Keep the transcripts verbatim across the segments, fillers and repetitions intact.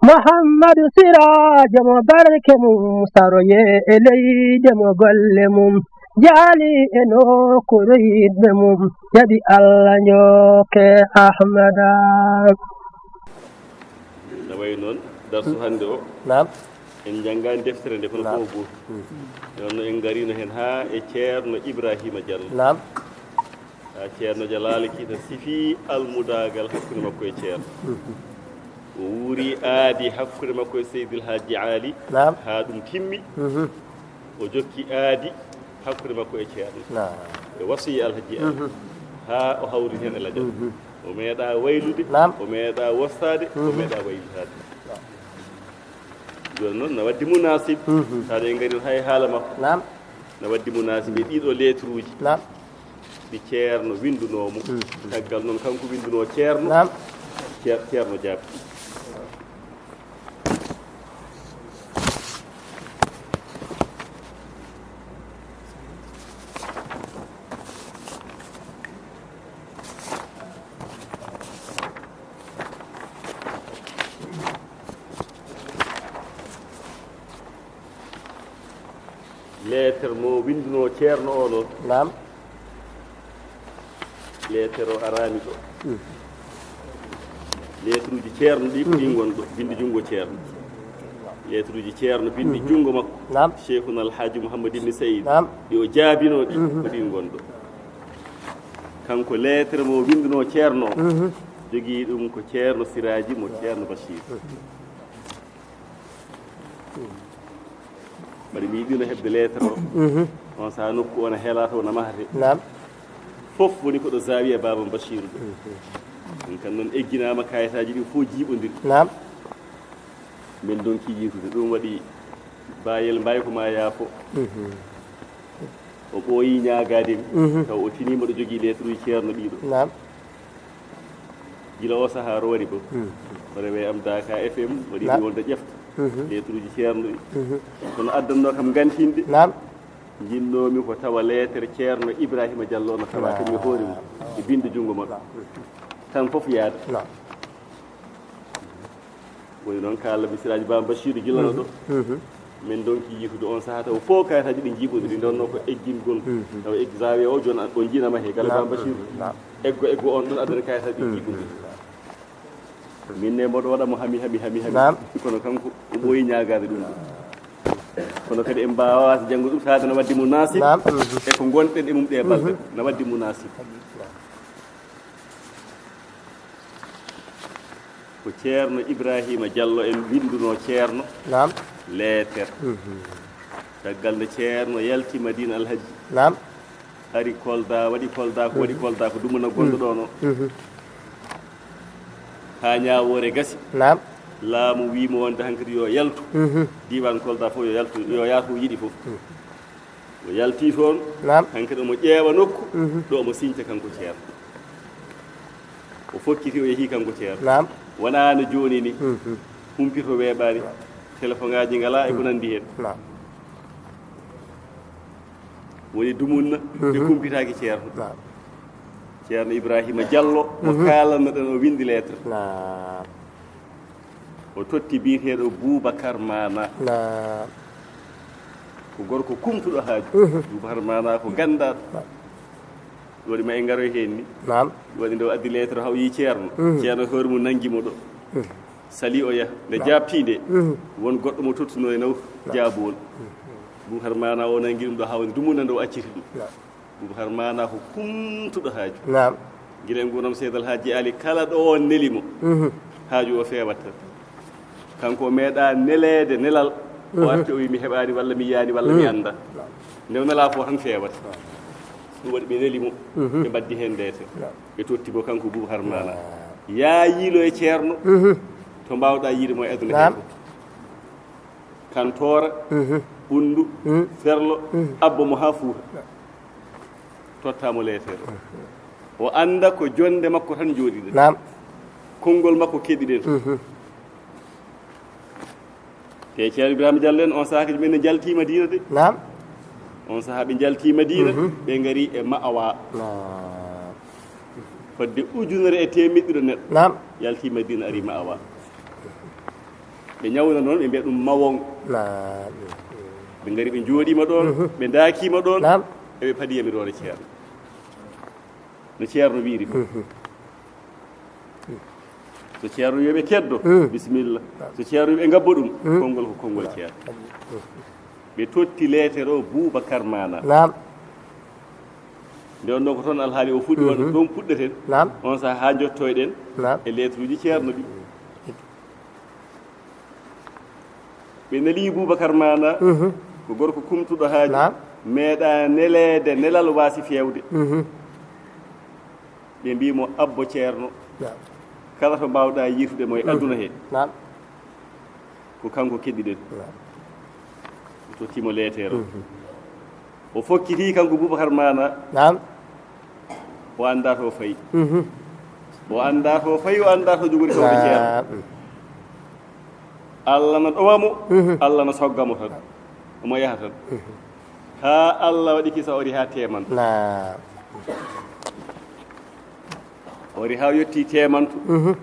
Muhammadu Siraajo mo barke mum saroye e leyde mo golle mum jaali e nokkuure yiɗɓe mum jaɓi Allah njokke Ahmada. No wayi noon darsu hannde o, naam en njanngaani deftere nde kono Naam. Fof gootu. Nde wonno en ngariino heen haa e Ceerno Ibrahima Diallo. Naam. Haa Ceerno Jalaali Kita sifi almudaagal hakkunde makko e Ceerno. O wuuri aadi hakkunde makko e Seydil Hajji Ali. Naam. Haa ɗum timmi. Mhm. O jokki aadi hakkunde makko e Ceerno. Naam. E wasiya Alhaji Ali. Haa o hawri heen e lajal. O meeɗa waylude. Naam. O meeɗa wostaade. O meeɗa waylitaade. Jooni noon na waddi munasib. Saade en ngari hay haala makko. Naam. Na waddi munasib e ɗiɗo letruuji. Naam. Ɗi Ceerno winndunoo mo. Caggal noon kanko winndunoo Ceerno. Naam. Ceer- Ceerno jaabti. Leeter mo winndunoo Ceerno o noon. Naam. Leeter o araani ɗo. Leetruuji Ceerno ɗi ko ɗi ngonɗo, binndi junngo Ceerno. Leetruuji Ceerno binndi junngo makko. Naam. Cheikhuna Alhaji Mouhammad Ibn Saïd. Naam. Ɗi o jaabinoo ɗi ko ɗi ngonɗo. Kanko leeter mo winndunoo Ceerno o. Jogii ɗum ko Ceerno Siraaji mo Ceerno Bachir. Mbaɗi mi yiɗino heɓde leeter o. On saha nokku o na heelaa to na mahate. Naam. Fof woni ko ɗo Zawiya Baaba Bachiru ɗo. Ɗum kan noon egginaama kayitaaji ɗi fof jiiɓondiri. Naam. Min donki yiitude ɗum waɗi bayel mbay ko ma yaafo. O ɓooyi ñaagaade mi. Taw o tiniima ɗo jogii leetruuji Ceerno ɗiɗo. Naam. Gila o sahaa roori ko. O rewe am Daaka F M waɗi Naam. Mi wonde ƴefta. Leetruuji Ceerno ɗi. Kono addannoo kam ngantinde. Naam. Njinnoomi ko tawa leetere Ceerno Ibrahima Diallo no tawa tan mi hoore mum e binnde junngo makko. Tan fof yaada. Naam. Woni noon kala misiraaji Baba Bachiru gila no ɗo. Min donki yiitude on sahaa taw fof kayitaaji ɗi njiiɓondiri ndewno ko eggingol. Tawa eggi Zawiya o jooni o njiinama he gala Baba Bachiru. Eggo eggo on ɗon addani kayitaaji ɗi njiiɓondiri. Min ne mboɗo waɗa mo hami hami hami hami. Naam. Kono kanko o ɓooyi ñaagaade ɗum. Kono kadi en mbaawaata janngo ɗum saade no waddi mo nasib. Naam. E ko ngonɗen e mum ɗe balɗe na waddi mo nasib. Ko Ceerno Ibrahima Diallo en winndunoo Ceerno. Naam. Leeter. Caggal nde Ceerno yalti Madina Alhaji. Naam. Ari Kolda, waɗi Kolda ko waɗi Kolda ko dumuna gonɗo ɗo no. Haa ñaawoore gasi. Naam. Laamu wii mo wonde hankadi yo yaltu. Diiwaan Kolda fof yo yaltu, yo yaatu o yiɗi fof. O yalti toon. Naam. Hankadi omo ƴeewa nokku ɗo omo siñta kanko Ceerno. O fokkiti o yehi kanko Ceerno. Naam. Wonaa no jooni ni. Humpito weeɓaani. Telefoŋaaji ngalaa e ko nanndi heen. Naam. Woni dumunna ɓe kumpitaaki Ceerno. Naam. Ceerno Ibrahima Diallo mo kaalannoɗen o winndi lettre. Naam. O totti biyeteeɗo Boubacar Mana. Naam. Ko gorko kumtuɗo haaju. Boubacar Mana ko ganndaaɗo. Waɗi ma e ngaroy heen ni. Naam. Waɗi nde o addi lettre haw yii Ceerno. Ceerno hoore mum nanngi mo ɗo. Sali o yaha nde jaabti nde. Won goɗɗo mo tottunoo e naw jaabowol. Boubacar Mana o nanngi ɗum ɗo haa woni dumunna nde o acciti ɗum. Boubacar Mana ko kumtuɗo haaju. Naam. Gila e nguuram Seydi Alhaji Ali kala ɗo on neli mo. Haaju o feewat tan. Kanko o meeɗa neleede nelal. O arti o wi mi heɓaani walla mi yiyaani walla mi annda. Nde o nela fof tan feewat. Ɗum waɗi ɓe neli mo. Ɓe mbaddi heen ndeete. Ɓe totti mo kanko Boubacar Mana. Yaa yiilo e Ceerno. To mbaawɗa yiide mo e aduna hee Naam. Kantoora, Ɓunndu, Ferlo, abbo mo haa Fuuta. Totta mo leetere. O annda ko jonnde makko tan njooɗiɗen. Naam. Konngol makko keɗiɗen. Te Ceerno Ibrahima Diallo en on sahaa kadi men ne njaltii Madiina de. Naam. On sahaa ɓe njaltii Madiina, ɓe ngari e Ma'awa. Naam. Fodde ujunere e teemeɗɗe ɗiɗo neɗɗo. Naam. Yaltii Madiina ari Ma'awa. Ɓe ñawna noon, ɓe mbiya ɗum mawon. Naam. Ɓe ngari, ɓe njooɗiima ɗoon, mhm, ɓe ndaakiima ɗoon, naam, eɓe padi yamiroore Ceerno. No Ceerno wiiri fof. Mhm. So Ceerno wiyi ɓe keddo, mm, bisimilla. Naam. So Ceerno wiyi ɓe ngabbo ɗum, mm, konngol ko konngol, naam, Ceerno. Ɓe totti leetere o Buubakar Maana. Naam. Nde wonnoo ko toon alhaali o fuɗɗi, mhm, wonde toon puɗɗeten. Naam. On sahaa haa njottoyɗen, naam, e leetruuji Ceerno ɗi. Ɓe neli Buubakar Maana, mhm, ko gorko kumtuɗo haaju, naam, meeɗaa neleede nelal waasi feewde. Mhm. Ɓe mbii mo, "Abbo Ceerno, naam, kala to mbaawɗaa yiitude mo e, mhm, aduna he, naam, ko kanko keɗiɗen." Naam. Ɓe tottii mo leeteere o. Mhm. O fokkitii kanko Buubakar Maana. Naam. O anndaa to fayi. Mhm. O anndaa to fayi, o anndaa to jogori tawde Ceerno. Naam. Allah na ɗowa mo, mhm, Allah na sogga mo tan. Omo yaha tan. Mhm. Haa Allah waɗi kisa, o ori haa teemanto. Naam. O ori haa o yettii teemanto. Mhm.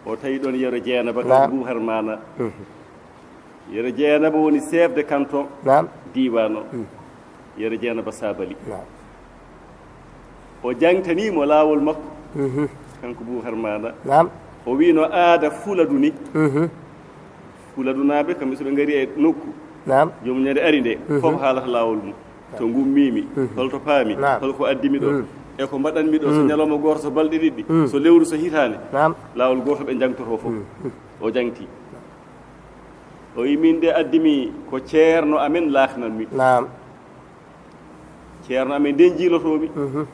O tawi ɗoon Yero Jeenaba, naam, kanko Buubakar Maana. Mhm. Yero Jeenaba woni chef de canton, naam, diiwaan o. Mm. Yero Jeenaba Saabali. Naam. O jaŋtanii mo laawol makko, mhm, kanko Buubakar Maana. Naam. O wii no aada Fuladu ni. Mhm. Fuladunaaɓe, kamɓe so ɓe ngari e nokku, naam, joom ñande ari nde, mhm, fof haalata laawol mum. To ngummiimi, mhm, holto paami, naam, holko addi mi ɗo, mm, e ko mbaɗanmi ɗo, so, mm, ñalawma gooto, so balɗe ɗiɗi, mm, so lewru, so hitaande, naam, laawol gooto ɓe njaŋtotoo fof. Mm. O jaŋti. O wi, "Min de addi mi ko Ceerno amen laaknan mi. Naam. Ceerno amen nden jiilotoo mi. Mhm.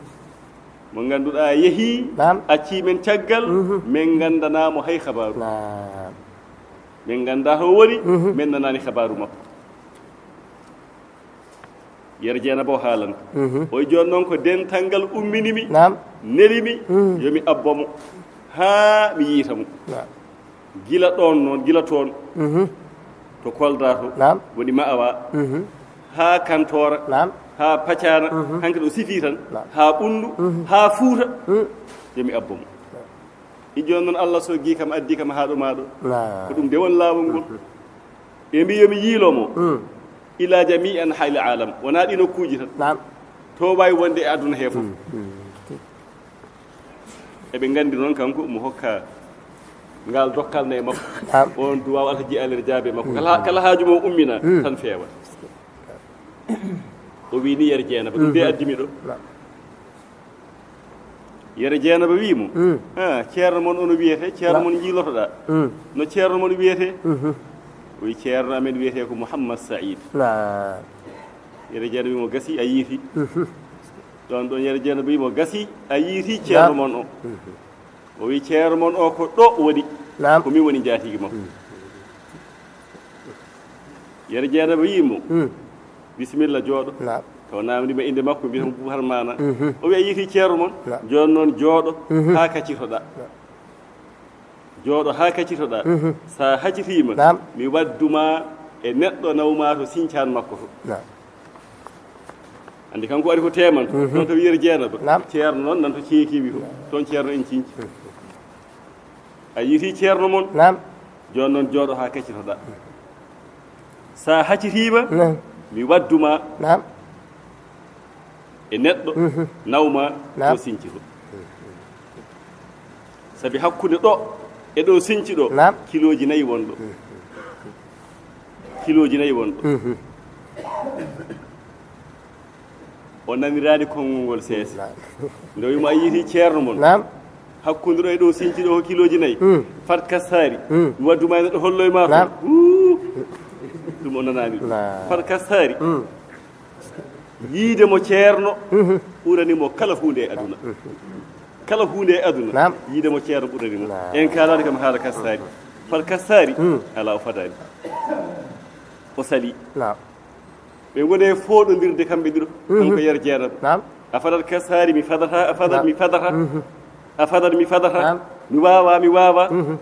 Mo ngannduɗaa yehii, naam, accii men caggal, mhm, men nganndanaa mo hay kabaaru. Naam. Men nganndaa to o woni, mhm, men nanaani kabaaru makko." Yero Jeenaba o haalanta. Mhm. O wi, "Jooni noon ko dental ngal ummini mi, naam, neli mi, mhm, yo mi abbo mo, haa mi yiita mo." Naam. Gila ɗoon noon, gila toon, mhm, to Kolda to, naam, woni Ma'awa, mhm, haa Kantoora, naam, haa Pacaana, mhm, hankadi o sifii tan, naam, haa Ɓunndu, mhm, haa Fuuta, mhm, yo mi abbo mo. Naam. Wi, "Jooni noon Allah soggii kam, addii kam haa ɗo maa ɗo." Naam. Ko ɗum de won laawol ngol. Mhm. Ɓe mbii yo mi yiilo mo, mm, ilaa jamii anhaa'il aalam, wonaa ɗii nokkuuji tan. Naam. To waawi wonde e aduna hee fof. Mm, mm. Eɓe nganndi noon kanko mo hokka ngal dokkal ne e makko. Naam. On duwaaw Alhaji Alir Jaabe makko. Mm. Kala, kala haaju mo ummina, mm, tan feewa. O wii ni Yero Jeenaba, ɗum de, mhm, addi mi ɗo. Naam. Yero Jeenaba wii mo, mm, "Ah, ceerno mon ono wiyetee, ceerno, naam, mon njiilotoɗaa. Mm. No ceerno mon wiyetee?" Mhm. O wii, "Ceerno amen wiyetee ko Mouhammad Saïd." Naam. Yero Jeenaba wii mo, "Gasi, a yiiti." Mhm. Ɗoon ɗoon Yero Jeenaba wii mo, "Gasi, a yiiti ceerno, naam, mon o." Mhm. O wii, "Ceerno mon o ko ɗo woni, naam, ko min woni njaatigi makko." Mm. Yero Jeenaba wii mo, mm, "Bisimilla, jooɗo." Naam. Taw naamndiima innde makko, mbiyata mo Buubakar Maana. Mhm. O wii, "A yiiti ceerno mon? Naam. Jooni noon jooɗo, mhm, haa kaccitoɗaa. Naam. Jooɗo haa kaccitoɗaa. Mhm. So a haccitiima, naam, mi waddu ma e neɗɗo naw ma to sincaan makko to." Naam. Anndi kanko ari ko teemanto. Mhm. Toon tawi Yero Jeenaba. Naam. Ceerno noon nan to ceekeewi to. Toon ceerno en cinci. Mhm. "A yiiti ceerno mon? Naam. Jooni noon jooɗo haa kaccitoɗaa. So a haccitiima, naam, mi waddu ma, naam, e neɗɗo, mhm, naw ma, naam, to sinci to. Sabi hakkunde ɗo e ɗo sinci ɗo, naam, kilooji nayi won ɗo." Mhm. Kilooji nayi won ɗo. Mhm. O naniraani konngol ngol seese. Naam. Nde o wii mo, "A yiiti ceerno mon? Naam. Hakkunde ɗo e ɗo sinci ɗo ko kilooji nayi. Mm. Fat kastaari. Mm. Mi waddu ma e neɗɗo holloy ma ko." Naam. Huu. Ɗum o nanaani ɗum. Naam. Fat kastaari. Mm. Yiide mo ceerno, mhm, ɓurani mo kala huunde e aduna. Mhm. Kala huunde e aduna, naam, yiide mo ceerno ɓurani mo. Naam. En kaalaani kam haala kastaari. Fat kastaari, mm, alaa, o fadaani. O salii. Naam. Ɓe ngoni e fooɗondirde kamɓe ɗiɗo. Mhm. Kanko Yero Jeenaba. Naam. "A fadat kastaari, mi fadata, a fadat, naam, mi fadata. Mhm. A fadat, mi fadata. Naam. Mi waawaa, mi waawaa." Mhm.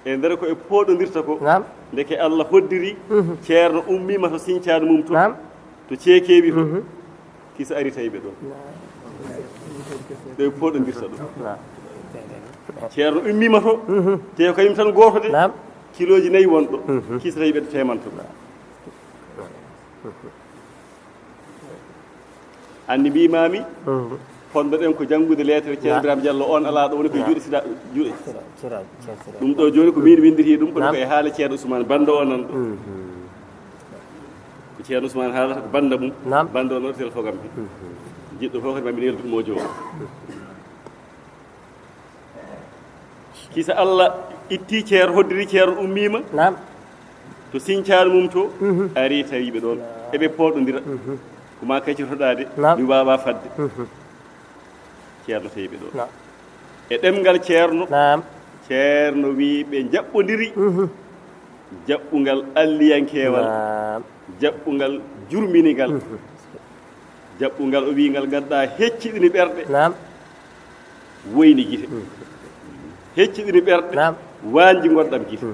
E nder ko ɓe pooɗondirta ko, naam, ndeke Allah hoddiri, mhm, ceerno ummiima to sincaan mum to, naam, to ceekeewi to. Mhm. Kisa ari tawi ɓe ɗo. Naam. Ɗo ɓe pooɗondirta ɗo. Naam. Ceerno ummiima to, mhm, te ko kañum tan gooto de. Naam. Kilooji nayi won ɗo, kiisa tawi ɓe teemanto. Anndi mbiimaami, fondoɗen ko janngude leetere Ceerno Ibrahima Diallo on alaa ɗo woni koye juuɗe sida, juuɗe. Ɗum ɗo jooni ko miin winnditi ɗum, kono ko e haala Ceerno Ousmane Bannda o nan ɗo. Ko Ceerno Ousmane haalata ko Bannda mum, Bannda o nan ɗo téléphone am he. Jiɗɗo fof kadi ma mi neldu ɗum o joom. Kiisa Allah itti Ceerno, hoddiri Ceerno, ummiima. Naam. To siñcaani mum to, ari tawi ɓe ɗoon. Eɓe pooɗondira. Ko ma kacirtoɗaa de, mi waawaa fadde. Ceerno tawi ɓe ɗoon. Naam. E ɗemngal Ceerno, Naam. Ceerno wii ɓe njaɓɓondiri. Jaɓɓungal alliyankeewal, Naam. Jaɓɓungal jurminigal. Jaɓɓungal o wii ngal ngannduɗaa hecciɗini ɓerɗe. Naam. Woyni gite. Hecciɗini ɓerɗe. Naam. Waanji ngonɗam gite.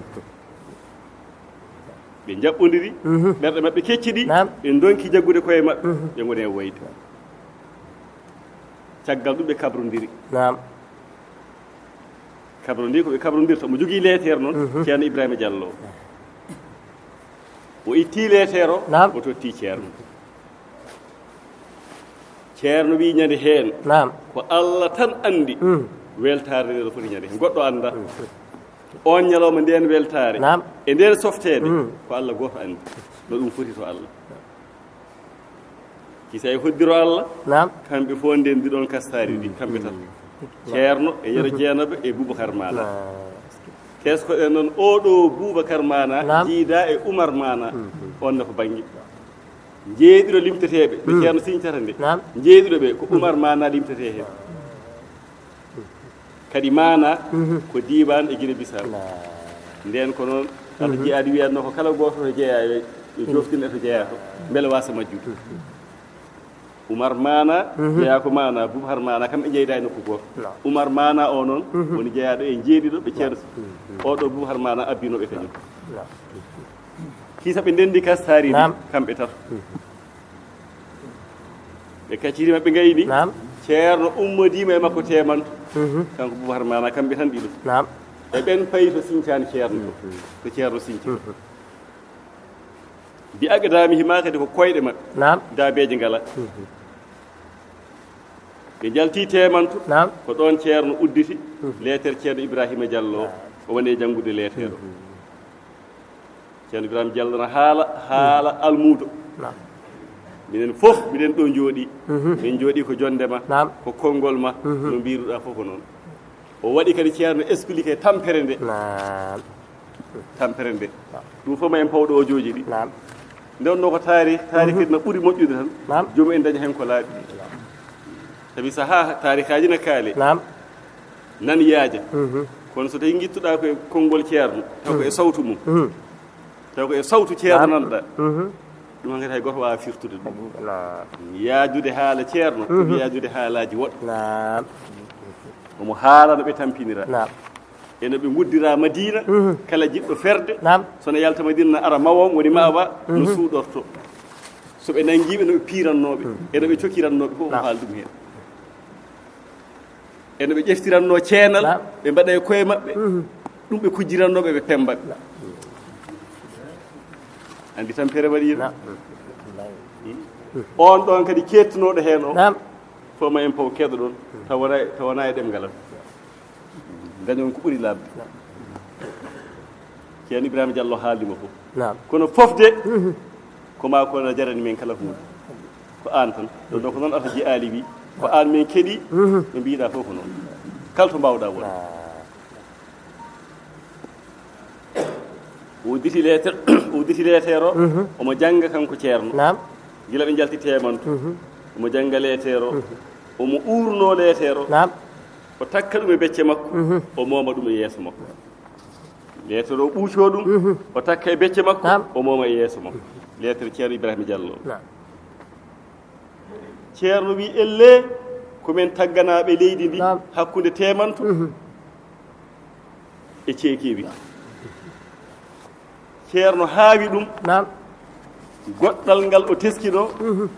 Ɓe njaɓɓondiri, ɓerɗe maɓɓe kecciɗi, Naam. Ɓe ndonki jaggude koye maɓɓe, ɓe ngoni e woyde. Caggal ɗum ɓe kabrondiri. Naam. Kabrondiri ko ɓe kabrondirta. Mo jogii leeteer noon, Ceerno Ibrahima Diallo. O itti leeteer o, Naam. O totti Ceerno. Ceerno wii ñande heen, Naam. Ko Allah tan anndi weltaare nde no foti ñande heen. Goɗɗo anndaa. On ñalawma ndeen weltaare, Naam. E ndeen softeede, ko Allah gooto anndi no ɗum foti to Allah. Kiisa e hoddiro Allah, Naam. Kamɓe fof ndeen ndi ɗoon kastaari ndi, kamɓe tato. Ceerno e Yero Jeenaba e Bubakar Maana. Naam. Teskoɗen noon, oo ɗo Bubakar Maana Naam. Jiida e Umar Maana, on ne ko bannge. Jeeɗiɗo limteteeɓe, ɓe Ceerno siñtata nde. Naam. Jeeɗiɗo ɓe ko Umar Maana limtetee heen. Kadi Maana ko diiwaan e Gine Bisaw. Naam. Ndeen ko noon, Alla jiyaani wiyatnoo ko kala gooto to jeyaa yo, yo jooftin e to jeyaa to, mbele waasa majjude. Umar Maana, jeyaa ko Maana, Bubakar Maana, kamɓe njeyda e nokku gooto. Naam. Umar Maana o noon, woni jeyaaɗo e jeeɗiɗo ɓe Ceerno. Oo ɗo Bubakar Maana abbinoo ɓe kañum. Naam. Kiisa ɓe ndenndi kastaari ndi, Naam. Kamɓe tato. Ɓe kaccitiima, ɓe ngayni. Naam. Ceerno ummodiima e makko teemanto. Kanko Bubakar Maana, kamɓe tan ɗiɗo. Naam. E ɓeen payi to siñcaani Ceerno to. To Ceerno siñci. Bi aqdaamihima kadi ko koyɗe maɓɓe. Naam. Daabeeje ngalaa. Ɓe njalti teemanto. Naam. Ko ɗoon Ceerno udditi leeter Ceerno Ibrahima Diallo. Naam. O woni e janngude leeter o. Ceerno Ibrahima Diallo na haala, haala almuudo. Naam. Minen fof, miɗen ɗo njooɗi. Min njooɗi ko jonnde ma, Naam. Ko konngol ma, no mbiiruɗaa fof ko noon. O waɗi kadi Ceerno expliqué tampere nde. Naam. Tampere nde. Ɗum fof ma en paw ɗo o jooɗi ɗi. Naam. Nde wonnoo ko taarih, taarih kadi no ɓuri moƴƴude tan. Naam. Joomum en daña heen ko laaɓi. Sabi sahaa taarihaaji na kaale. Naam. Nan yaaja. Kono so tawi ngittuɗaa ko e konngol Ceerno, taw ko e sawtu mum. Taw ko e sawtu Ceerno Naam. Nanɗaa. Ɗum hankadi hay gooto waawaa firtude ɗum. Naam. Yaajude haala Ceerno, ɗum yaajude haalaaji woɗɗi. Naam. Omo haala no ɓe tampinira. Naam. E no ɓe nguddira Madiina, kala jiɗɗo ferde, Naam. So no yalta Madiina na ara Mawoon, woni Ma'awa, no suuɗorto. So ɓe nanngiiɓe, no ɓe piirannooɓe, e no ɓe cokirannooɓe, fof omo Naam. Haala ɗum heen. E no ɓe ƴeftirannoo ceenal, Naam. Ɓe mbaɗa e koye maɓɓe, ɗum ɓe kujjirannooɓe ɓe pemmbaɓe. Naam. Anndi tampere waɗiino. Naam. On ɗon kadi keettunooɗo heen o, Naam. Fof ma en paw keɗoɗon, taw wona, taw wona e ɗemngal am. Dañon ko ɓuri laaɓde. Ceerno Ibrahima Diallo haaldi mo fof. Naam. Kono fof de, ko ma ko na jarani men kala huunde. Ko aan tan. Ɗo, ɗo ko noon Alhaji Aali wi, ko aan men keɗi, no mbiɗa fof ko noon. Kala to mbaawɗa won. Naam. O udditi leeter, o udditi leeter o, omo jannga kanko Ceerno. Naam. Gila ɓe njalti teemanto. Omo jannga leeter o. Omo uurno leeter o. Naam. O takka ɗum e becce makko. O mooma ɗum e yeeso makko. Leeter o ɓuucoo ɗum, o takka e becce makko, Naam. O mooma e yeeso makko. Leeter Ceerno Ibrahima Diallo. Naam. Ceerno wi, "Ellee, ko men tagganaaɓe leydi ndi Naam. Hakkunde teemanto e ceekeewi." Ceerno haawi ɗum. Naam. Goɗɗal ngal o teskino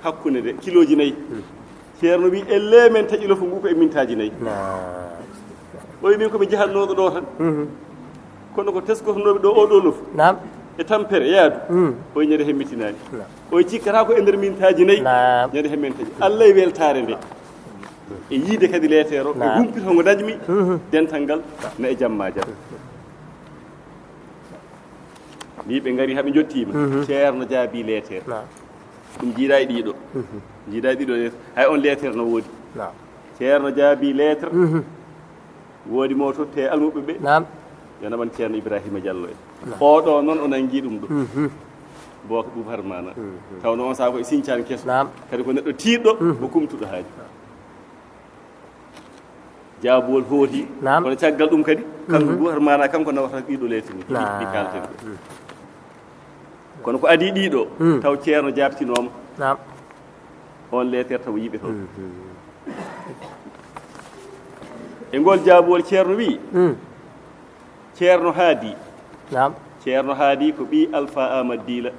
hakkunde nde, kilooji nayi. Ceerno wi, "Ellee, men taƴi lofu ngu ko e mintaaji nayi." Naam. O wi, "Min ko mi jahannooɗo ɗo tan." Kono ko teskotonooɓe ɗo oɗo lofu. Naam. E tampere yaadu. Mm. Oye ñande hemmitinaani. Naam. Oye cikkata ko e nder mintaaji nayi. Naam. Ñande hemmentaaji. Allah e weltaare nde. E yiide kadi leeteero. E Naam. Humpito ngo dañmi. Mhm. Dental ngal na e jamma jam. Ni ɓe ngari haɓe njottiima. Mhm. Ceerno jaabi leeteero. Naam. Ɗum jiidaa e ɗiɗo. Mhm. Jiidaa e ɗiɗo leeteero. Hay on leeteero no woodi. Naam. Ceerno jaabi leeteero. Mhm. Woodi mo totte almuɓɓe ɓe. Naam. Yo naman Ceerno Ibrahima Diallo en. Naam. Oɗo noon o nangi ɗum ɗo. Mhm. Booka Boubacar Mana. Mhm. Tawno on saha ko e siñcaan keso. Naam. Kadi ko neɗɗo tiiɗɗo, mhm, ko kumtuɗo haaju. Jaabuwol hooti. Naam. Kono caggal ɗum kadi, kanko, mhm, Boubacar Mana, kanko nawata ɗiɗo leeteere. Naam. Ɗi kalten ɗo. Mhm. Kono ko adii ɗiɗo, mm, taw Ceerno jaabtinooma. Naam. On leeteere taw yiɓe toon. Mhm. E ngol jaabuwol Ceerno wiyi, mm, Ceerno Haadi. Naam. Ceerno Haadi ko ɓii Alfa Aamadu Diila.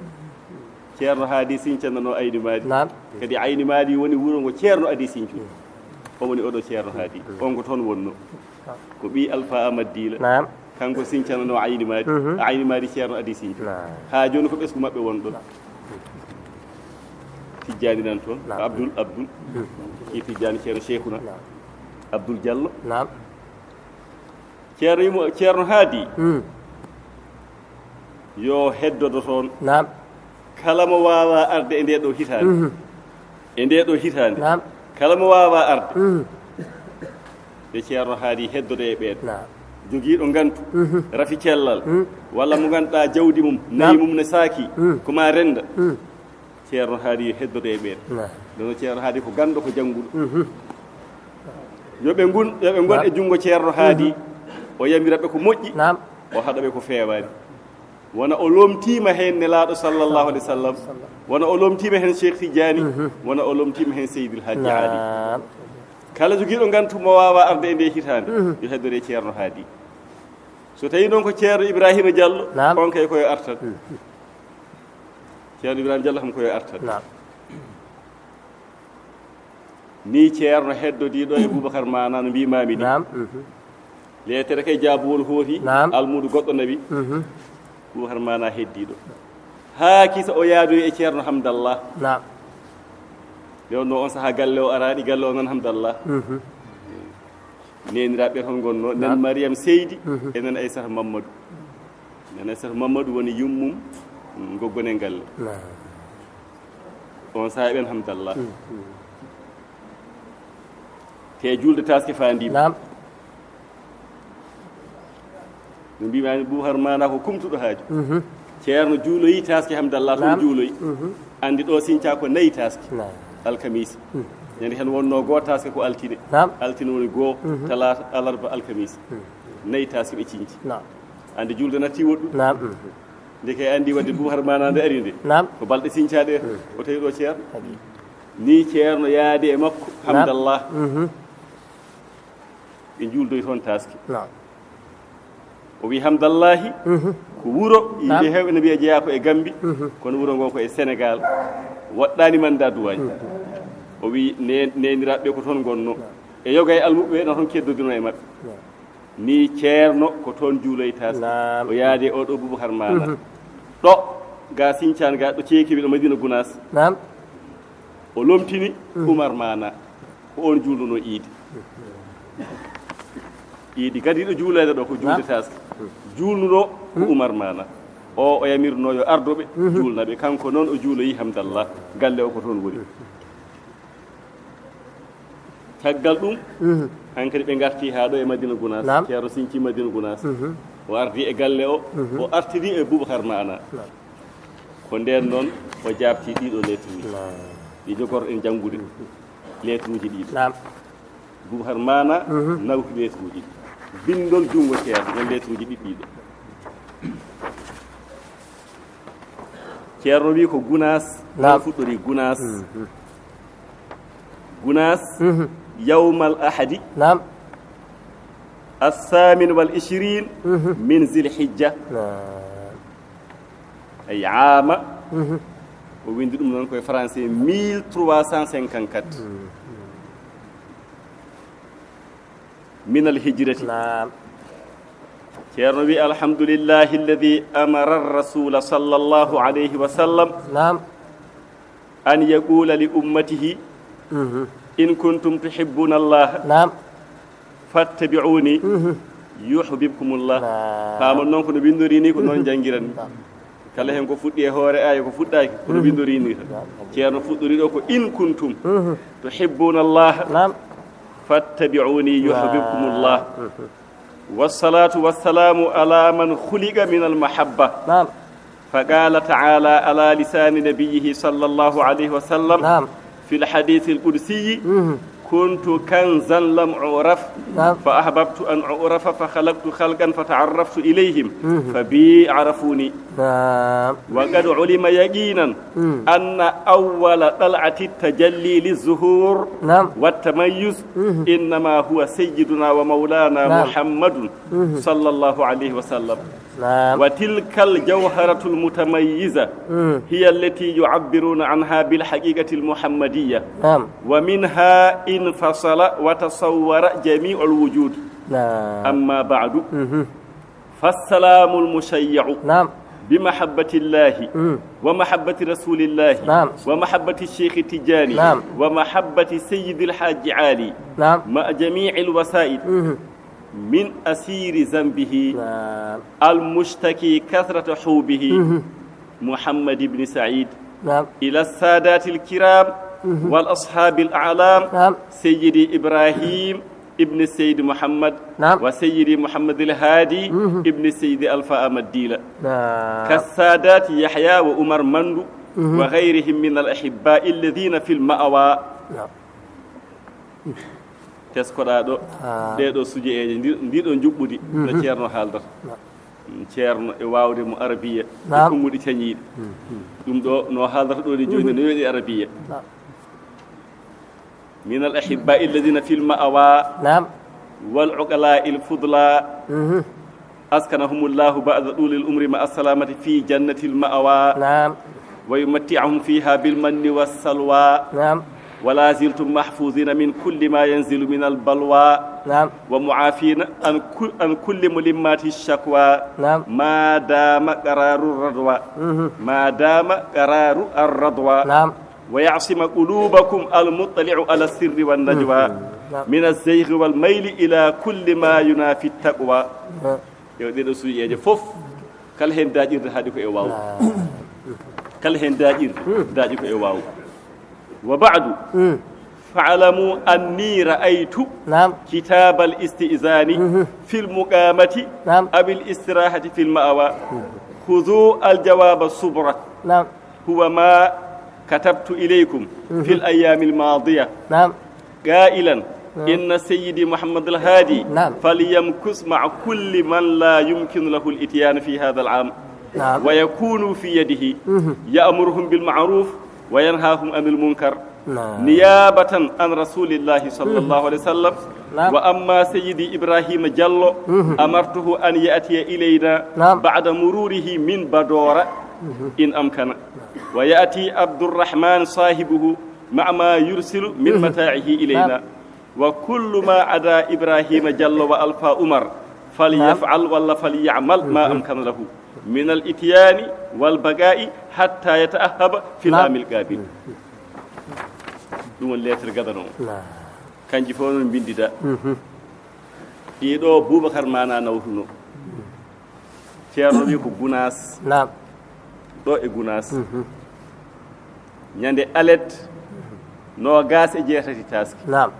Ceerno Haadi siñcanano Ayni Maadi. Naam. Kadi Ayni Maadi woni wuro ngo Ceerno adii siñcude. Mm. O woni oɗo Ceerno Haadi. Mm. On ko toon wonno. Naam. Ko ɓii Alfa Aamadu Diila. Naam. Kanko siñcanano Ayni Maadi. Mhm. Ayni Maadi Ceerno adii siñcude. Naam. Haa jooni ko ɓesngu maɓɓe wonɗo. Naam. Tijjaani nan toon. Naam. Abdul, Abdul. Mhm. Ki Tijjaani Ceerno Seekuna. Naam. Abdul Diallo. Naam. Ceerno yimo, Ceerno Haadi. Mm. Yo heddodo toon. Naam. Kala mo waawaa arde e ndee ɗoo hitaande. Mhm. E ndee ɗoo hitaande. Naam. Kala mo waawaa arde. Mhm. Nde Ceerno Haadi heddodo e ɓeen. Naam. Jogiiɗo ngantu. Mhm. Rafi cellal. Mm. Walla mo ngannduɗaa jawdi mum, nayi, naam, mum ne saaki. Mm. Ko maa rennda. Mm. Ceerno Haadi yo heddodo e ɓeen. Naam. Nde no Ceerno Haadi ko ganndo, ko jannguɗo. Mhm. Yo ɓe ngun, yo ɓe ngon, naam, e junngo Ceerno Haadi. Mhm. O yamira ɓe ko moƴƴi. Naam. O haɗa ɓe ko feewaani. Wona o lomtiima heen Nelaaɗo sallallahu alayhi wa sallam. Wona o lomtiima heen Cheikh Tidiane. Mhm. Wona o lomtiima heen Seydil Hadji Ali. Naam. Kala jogiiɗo ngantu mo waawaa arde e ndee hitaande, mhm, yo heddore Ceerno Haadi. So tawii noon ko Ceerno Ibrahima Diallo, naam, on kay ko yo artan. Mhm. Ceerno Ibrahima Diallo kam ko yo artan. Naam. Ni Ceerno heddodii ɗo e Boubacar Mana no mbiimaami ni. Naam. Mhm. Leetere kay jaabuwol hooti, naam, almuudo goɗɗo nawi. Mhm. Boubacar Mana heddii ɗo. Haa kisa o yaadoyi e Ceerno Hamdallah. Naam. Nde wonno on sahaa galle o araani, galle o nan Hamdallah. Mhm. Neeniraaɓe toon ngonnoo, naam, nan Mariam Seydi, mhm, e nan Aysata Mamadou. Nan Aysata Mamadou woni yummum, mm, goggonel galle. Naam. On sahaa ɓen Hamdallah. Mhm. Te juulde taaske faandiima. Naam. No mbiimaani Boubacar Mana ko kumtuɗo haaju. Mhm. Ceerno juuloyi taaske Hamdallah, toon, naam, juuloyi. Mhm. Anndi ɗo siñcaa ko nayi taaske. Naam. Alkamisa. Mhm. Ñande heen wonnoo goo taaske ko altine. Naam. Altine woni goo, mhm, talaata, alarba, alkamisa. Mhm. Nayi taaske ɓe ciñci. Naam. Anndi juulde natti woɗɗude. Naam. Mhm. Nde kay anndi wadde Boubacar Mana nde ari nde. Naam. Ko balɗe siñcaaɗe. Mhm. O tawi ɗo Ceerno. Hadi. Ni Ceerno yaade e makko, naam, Hamdallah. Mhm. Ɓe njuuldoyi toon taaske. Naam. O wi, Hamdallahi, mhm, ko wuro, naam, yimɓe heewɓe ne mbiya jeyaa ko e Gambi, mhm, kono wuro ngo ko e Senegal. Waɗɗaani manda duwaaji. Mhm. O wi, ne-, neeniraaɓe ɓe ko toon ngonnoo. Naam. E yoga e almuɓɓe ɓe no toon keddodino e maɓɓe. Naam. Ni Ceerno ko toon juuloyi taaske. Naam. O yaade oɗo Boubacar Mana. Mhm. Ɗo, ga siñcaan ga, ɗo ceeki ɓe ɗo Madina Gunaas. Naam. O lomtini, mhm, Umar Mana. Ko on juulnunoo iidi. Iidi kadi ɗo juuleede ɗo ko juulde, naam, taaske. Juulnunoo ko, hmm, Umar Mana. O, o yamirnoo yo ardo ɓe, mhm, juulna ɓe. Kanko noon o juuloyi Hamdallah. Galle o ko toon woni. Caggal ɗum, mhm, hankadi ɓe ngarti haa ɗo e Madina Gunaas. Naam. Ceerno siñci Madina Gunaas. Mhm. O ardi e galle o, mhm, o artiri e Boubacar Mana. Naam. Ko ndeen noon o jaabti ɗiɗo lettres uji. Naam. Ɗi jogorɗen janngude. Mhm. Lettres uji ɗiɗo. Naam. Boubacar Mana, mhm, nawti lettres uji ɗi. Binndol junngo Ceerno, ɗon lettres uji ɗiɗɗi ɗo. Ceerno wi ko Gunaas, naam, ɗon fuɗɗori Gunaas. Mhm. Gunaas, mhm, yawmal ahadi. Naam. Assaamin wal ishrin, mhm, min Zil Hijja. Naam. Ay, aama. Mhm. O winndi ɗum noon koye français, mille trois cent cinquante-quatre. Mhm. Minal hijrati. Naam. Ceerno wi, "Alhamdulillahi alladhi amara ar-rasula sallallahu alayhi wa sallam نعم. an yaqula li ummatihi, Mhm. in kuntum tuhibbuna Allah, نعم. fattabi'uni, Mhm. yuhbibkumullah." Naam. Paamon noon ko no winndori ni, ko noon Mhm. njanngiran. Naam. Kala heen ko fuɗɗi e hoore aaya, ko fuɗɗaaki, ko no Mhm. winndori ni tan. Naam. Ceerno fuɗɗori ɗo ko, "In kuntum Mhm. tuhibbuna Allah, نعم. fattabi'uni, Naam. yuhbibkumullah." Mhm. والصلاة والسلام على من خلق من المحبة. نعم. فقال تعالى على لسان نبيه صلى الله عليه وسلم نعم. في الحديث القدسي: مهم. "كنت كنزا لم أعرف نعم. فأحببت أن أعرف فخلقت خلقا فتعرفت إليهم مهم. فبي عرفوني." نعم. وقد علم يقينا مم. أن أول طلعة التجلي للظهور نعم. والتميز مهم. إنما هو سيدنا ومولانا نعم. محمد مهم. صلى الله عليه وسلم. نعم. وتلك الجوهرة المتميزة مم. هي التي يعبرون عنها بالحقيقة المحمدية. نعم. ومنها انفصل وتصور جميع الوجود. نعم. أما بعد، مهم. فالسلام المشيع نعم. بمحبة الله مم. ومحبة رسول الله نعم. ومحبة الشيخ التجاني نعم. ومحبة سيد الحاج علي نعم. مع جميع الوسائل مهم. من أسير ذنبه نعم. المشتكي كثرة حوبه مهم. محمد بن سعيد نعم. إلى السادات الكرام مهم. والأصحاب الأعلام نعم. سيدي إبراهيم ابن السيد محمد نعم. وسيدي محمد الهادي مهم. ابن السيد ألفا أمديلا نعم. كالسادات يحيى وعمر مندو مهم. وغيرهم من الأحباء الذين في المأوى. نعم. Teskoɗaa ɗo, Ah. ɗee ɗoo sujeeje, ndi-, ndii ɗoo njuɓɓudi, no Mhm. Ceerno haaldata. Naam. Mm, Ceerno e waawde mo Arabiya, e Naam. Konguɗi cañiiɗi. Mhm. Ɗum ɗoo, no haaldata ɗoo ni jooni, Mhm. no weɗi Arabiya. Naam. من الأحباء الذين في المأوى Naam. والعقلاء الفضلاء. Mhm. أسكنهم الله بعد طول العمر مع السلامة في جنة المأوى. نعم. ويمتعهم فيها بالمن والسلوى. نعم. ولا زلتم محفوظين من كل ما ينزل من البلوى. نعم. ومعافين عن كل، عن كل ملمات الشكوى. نعم. ما دام قرار الرضوى. مهم. ما دام قرار الرضوى. نعم. ويعصم قلوبكم المطلع على السر والنجوى مهم. نعم. من الزيغ والميل إلى كل ما ينافي التقوى. نعم. Yo ɗee ɗoo suuƴeeje fof, kala heen daaƴirde haaɗi ko e waaw. Naam. Kala heen daaƴirde, Hmm. daaƴi ko e waaw. وبعد، Hmm. فاعلموا أني رأيت Naam. كتاب الاستئذان Mhm. في المقامة Naam. أو الاستراحة في المأوى. Hmm. خذوا الجواب الصبرة. Naam. هو ما كتبت إليكم Mhm. في الأيام الماضية. Naam. قائلا، نعم. إن سيدي محمد الهادي نعم. فليمكث مع كل من لا يمكن له الإتيان في هذا العام. نعم. ويكونوا في يده، مهم. يأمرهم بالمعروف وينهاهم عن المنكر. نعم. نيابة عن رسول الله صلى مهم. الله عليه وسلم. نعم. وأما سيدي إبراهيم جلو، مهم. أمرته أن يأتي إلينا نعم. بعد مروره من بدورة، مهم. إن أمكن. ويأتي عبد الرحمن صاحبه مع ما يرسل من مهم. متاعه إلينا. نعم. وكل ما عدا إبراهيم جلو وألفا عمر فليفعل نعم. ولا فليعمل ما مهم. أمكن له من الإتيان والبقاء حتى يتأهب في نعم. العام القابل. Ɗum woni lettre gadano. Naam. Kanji fof noon mbinndida. Mhm. Ɗii ɗoo Boubacar Mana nawtuno. Ceerno wi ko Gunaas. Naam. Ɗo e Gunaas. Mhm. Ñande alet noogaas e jeetati taaski. Naam.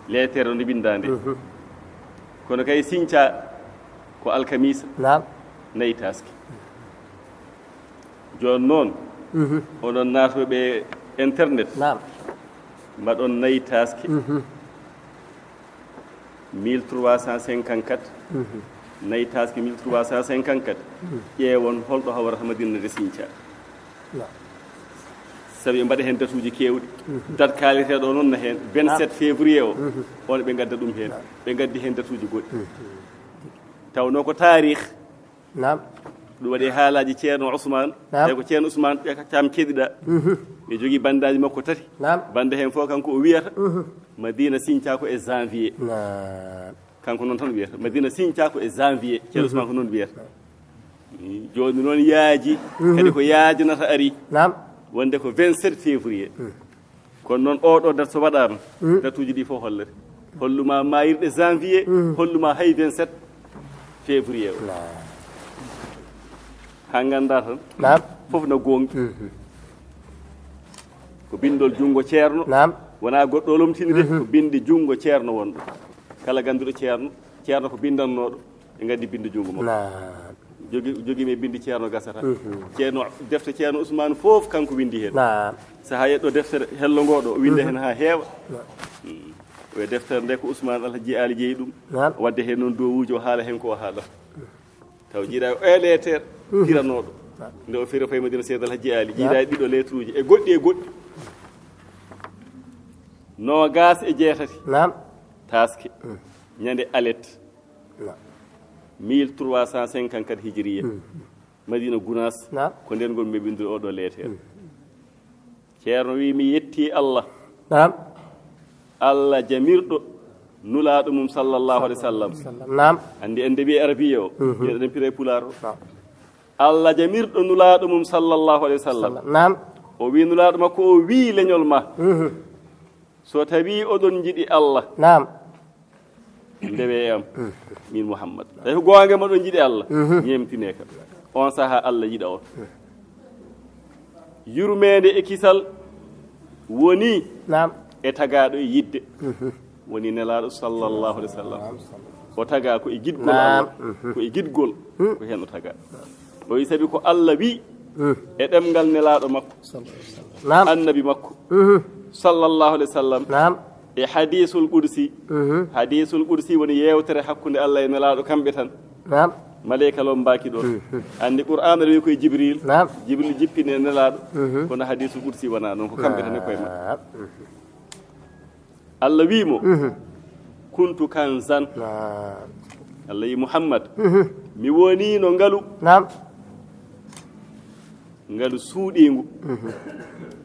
Leetere nde winndaande. Mhm. Kono kay Siñca ko alkamiisa. Naam. Nayi taaski. Jooni noon, mhm, onon naatooɓe internet, naam, mbaɗon nayi taaske, mhm, mille trois cent cinquante-quatre, mhm, nayi taaske mille trois cent cinquante-quatre, mhm, ƴeewon holɗo hawrata Madina nde Siñca. Naam. Sabi ɓe mbaɗa heen datuuji keewɗi. Mhm. Dat kaaleteeɗo noon na heen, naam, vingt-sept février o, mhm, on ɓe ngadda ɗum heen. Naam. Ɓe ngaddi heen datuuji goɗɗi. Mhm. Tawnoo ko taarih. Naam. Ɗum waɗi haalaaji Ceerno Ousmane. Naam. Tawi ko Ceerno Ousmane Caam keɗiɗaa. Mhm. Ɓe jogii bandaaji makko tati. Naam. Bannde heen fof kanko o wiyata, mhm, Madina Siñca ko e janvier. Naam. Kanko noon tan wiyata. Madina siñta ko e janvier. Ceerno Ousmane ko noon wiyata. Jooni noon yaaji, kadi ko yaajanata ari. Naam. Wonde ko vingt-sept février. Kono noon, oɗo date so waɗaama, datuuji ɗi fof hollete. Holluma maayirɗe janvier, holluma hay vingt-sept février o. Naam. Haa ngannda tan, naam, fof na goonga. Ko binndol junngo ceerno, naam, wonaa goɗɗo o lomtini de, ko binndi junngo ceerno wonɗo. Kala gannduɗo ceerno, ceerno ko binndannooɗo, ɓe nganndi binndi junngo makko. Naam. Jogi, jogi mi binndi ceerno gasata. Ceerno, defte ceerno Ousmane fof kanko winndi heen. Naam. Sahaa yeɗɗo deftere hello ngoo ɗo, o winnda heen haa heewa. Naam. Mm. O wiya deftere nde ko Ousmane Alhaji Ali jeyi ɗum. Naam. Wadde heen noon dowuujo o haala heen ko o haala. Taw jiiɗa o e leeter piranooɗo. Naam. Nde o fira fayi Madina Seydi Alhaji Ali. Naam. Jiiɗa e ɗiɗo leetruuji e goɗɗi e goɗɗi. Noogaas e jeetati. Naam. Taaske. Ñande alet. Naam. Mille trois cent cinquante-quatre hijiriya. Madina Gunaas. Naam. Ko ndeen ngon mi winndude oɗo leeter. Ceerno wi mi yetti Allah. Naam. Allah jamirɗo nulaaɗo mum sallallahu alaihi wasallam. Naam. Anndi en de wi arabiya o. Yo ɗen pire pulaar o. Naam. Allah jamirɗo nulaaɗo mum sallallahu alaihi wasallam. Naam. O wi nulaaɗo makko o wi leñol ma. So tawi oɗon njiɗi Allah. Naam. Ndewe e am, min Muhammad. Tawi ko goonga moɗon njiɗi Allah, ñeemtine kam. On saha Allah yiɗa on. Yurmeende e kisal woni, naam, e tagaaɗo e yidde. Woni Nelaaɗo sallallahu alaihi wasallam. O taga ko e giɗgol Allah, ko e giɗgol, ko heen o taga. O wi sabi ko Allah wi e ɗemngal Nelaaɗo makko, naam, annabi makko, sallallahu alaihi wasallam, naam, e hadiisul qudsi. Hadiisul qudsi woni yeewtere hakkunde Allah e Nelaaɗo, kamɓe tan. Naam. Maleyka lombaaki ɗoon. Anndi Qur'aana rewi koye Jibril. Naam. Jibril jippini e Nelaaɗo. Kono hadiisul qudsi wonaa noon, ko kamɓe tan e koye maɓɓe. Naam. Allah wi mo, kuntu kanzan. Naam. Allah wi Muhammad, mi wonino ngalu. Naam. Ngalu suuɗiingu.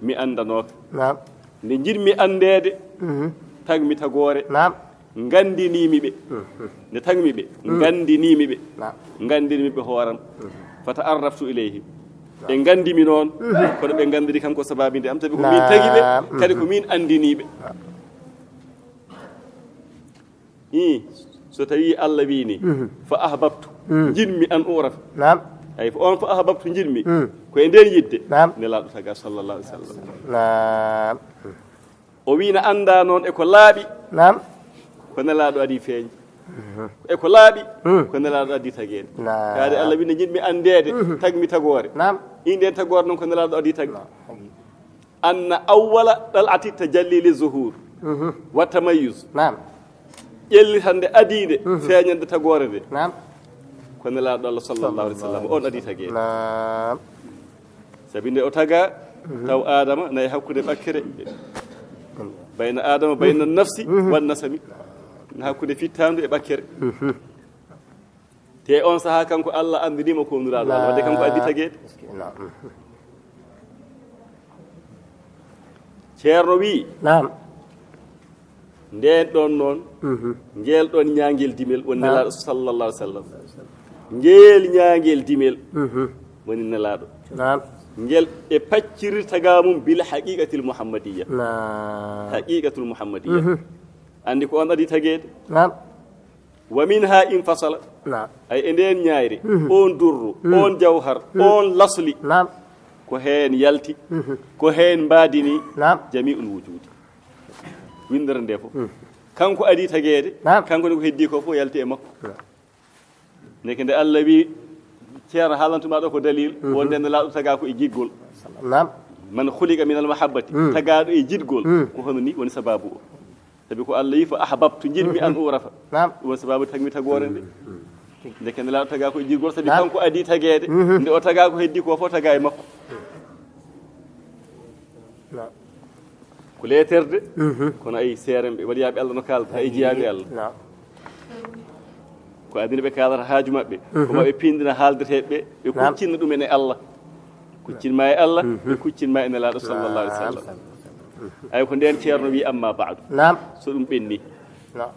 Mi anndanooka. Naam. Nde njiɗmi anndeede, tagmi tagoore. Naam. Nganndinimi ɓe. Nde tagmi ɓe, nganndinimi ɓe. Naam. Nganndinimi ɓe hooram. Fata arraftu ilayhim. Ɓe nganndi mi noon, kono ɓe nganndiri kam ko sababi nde am, tawi ko min tagi ɓe, naam, kadi ko min anndini ɓe. Naam. Ii, so tawi Allah wi ni, fa ahbabtu, njiɗmi an uraf. Naam. Ay, on fa ahbabtu njiɗmi, ko e nden yidde, naam, Nelaaɗo taga sallallahu alaihi wasallam. Naam. O wi na annda noon e ko laaɓi. Naam. Ko Nelaaɗo adi feeñ. E ko laaɓi, ko Nelaaɗo adi tageede. Naam. Kaade Allah wi na njiɗmi anndeede, tagmi tagoore. Naam. Inde en tagoore noon ko Nelaaɗo adi tagde. Naam. Anna awwala ɗal'ati tajalli li zuhur wa tamayyuz. Naam. Ƴellitande adiinde, feeñande tagoore nde. Naam. Ko Nelaaɗo Allah sallallahu alaihi wasallam, on adi tageede. Naam. Sabi nde o taga, taw Adama na e hakkunde ɓakkere. Bayna Adama, bayna nafsi, wan nasami. Na hakkunde fittandu e ɓakkere. Te on saha kanko Allah anndinimo ko nulaaɗo Allah, wadde kanko addi tageede. Naam. Ceerno wi, naam, ndeen ɗoon noon, ngeel ɗoon ñaangel dimel woni Nelaaɗo sallallahu alaihi wasallam. Ngeel ñaangel dimel woni Nelaaɗo. Naam. Ngel e paccirirta ga mum bil haqiqatil muhammadiyya. Naam. Haqiqatul muhammadiyya. Anndi ko on adi tageede. Naam. Wa minha infasala. Naam. Ay, e ndeen ñaayre, on durru, on jawhar, on lasli. Naam. Ko heen yalti, ko heen mbaadini, naam, jami'ul wujudi. Winndere nde fof. Kanko adi tageede, naam, kanko ne ko heddi ko fof yalti e makko. Naam. Ndeke nde Allah wi, ceerno haalantuma ɗo ko dalil, wonde Nelaaɗo taga ko e jiɗgol. Naam. Man khuliqa minal mahabbati, tagaɗo e jiɗgol, ko hono ni woni sababu o. Sabi ko Allah wi, fa ahbabtu, njiɗmi an urafa. Naam. Ɗum woni sababu tagmi tagoore nde. Ndeke Nelaaɗo taga ko e jiɗgol, sabi kanko adi tageede. Nde o taga ko heddi ko fof taga e makko. Naam. Ko leeterde, kono ay seeren ɓe waliyaaɓe Allah no kaalata, ay jiyaaɓe Allah. Naam. Ko aduna ɓe kaalata haaju maɓɓe, ko maɓe pindina haaldeteeɓe ɓe, ɓe kuccinna ɗum en e Allah. Kuccin ma e Allah, ɓe kuccin ma e Nelaaɗo sallallahu alaihi wasallam. Ay ko ndeen ceerno wi, amma ba'du. Naam. So ɗum ɓenni. Naam.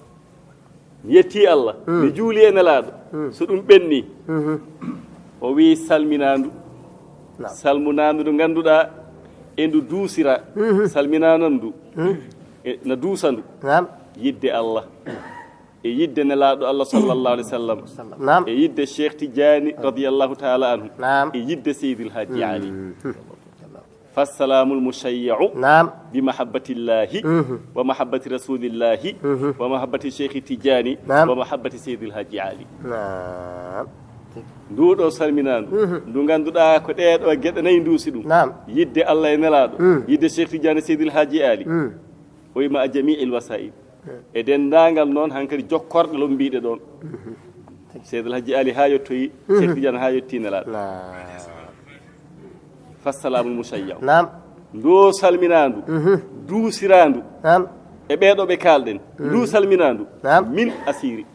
Mi yetti Allah, mi juuli e Nelaaɗo. So ɗum ɓenni, o wi salminaandu. Salmunaandu ndu ngannduɗaa e ndu duusira. Salminaandu e na duusa ndu. Yidde Allah, e yidde Nelaaɗo Allah sallallahu alaihi wasallam, e yidde Cheikh Tidiane radiyallahu taala anhu, e yidde Seydil Hadji Ali. Fassalamul mushayyi'u bi mahabbatillahi wa mahabbati rasulillahi wa mahabbati Cheikh Tidiane wa mahabbati Seydil Hadji Ali. Nduɗo salminaandu ndu ngannduɗaa ko ɗeeɗo geɗe nayi nduusi ɗum. Yidde Allah e Nelaaɗo, yidde Cheikh Tidiane, Seydil Hadji Ali. O wi ma'a jami'il wasa'il, e denndaangal noon hankadi jokkorɗe lombiiɗe ɗoon. Seydil Hadji Ali haa yettoyi Cheikh Tidiane, haa yetti Nelaaɗo. Fassalamul mushayyi'u. Ndu salminaandu, duusiraandu e ɓeeɗo ɓe kaalɗen. Ndu salminaandu min asiri.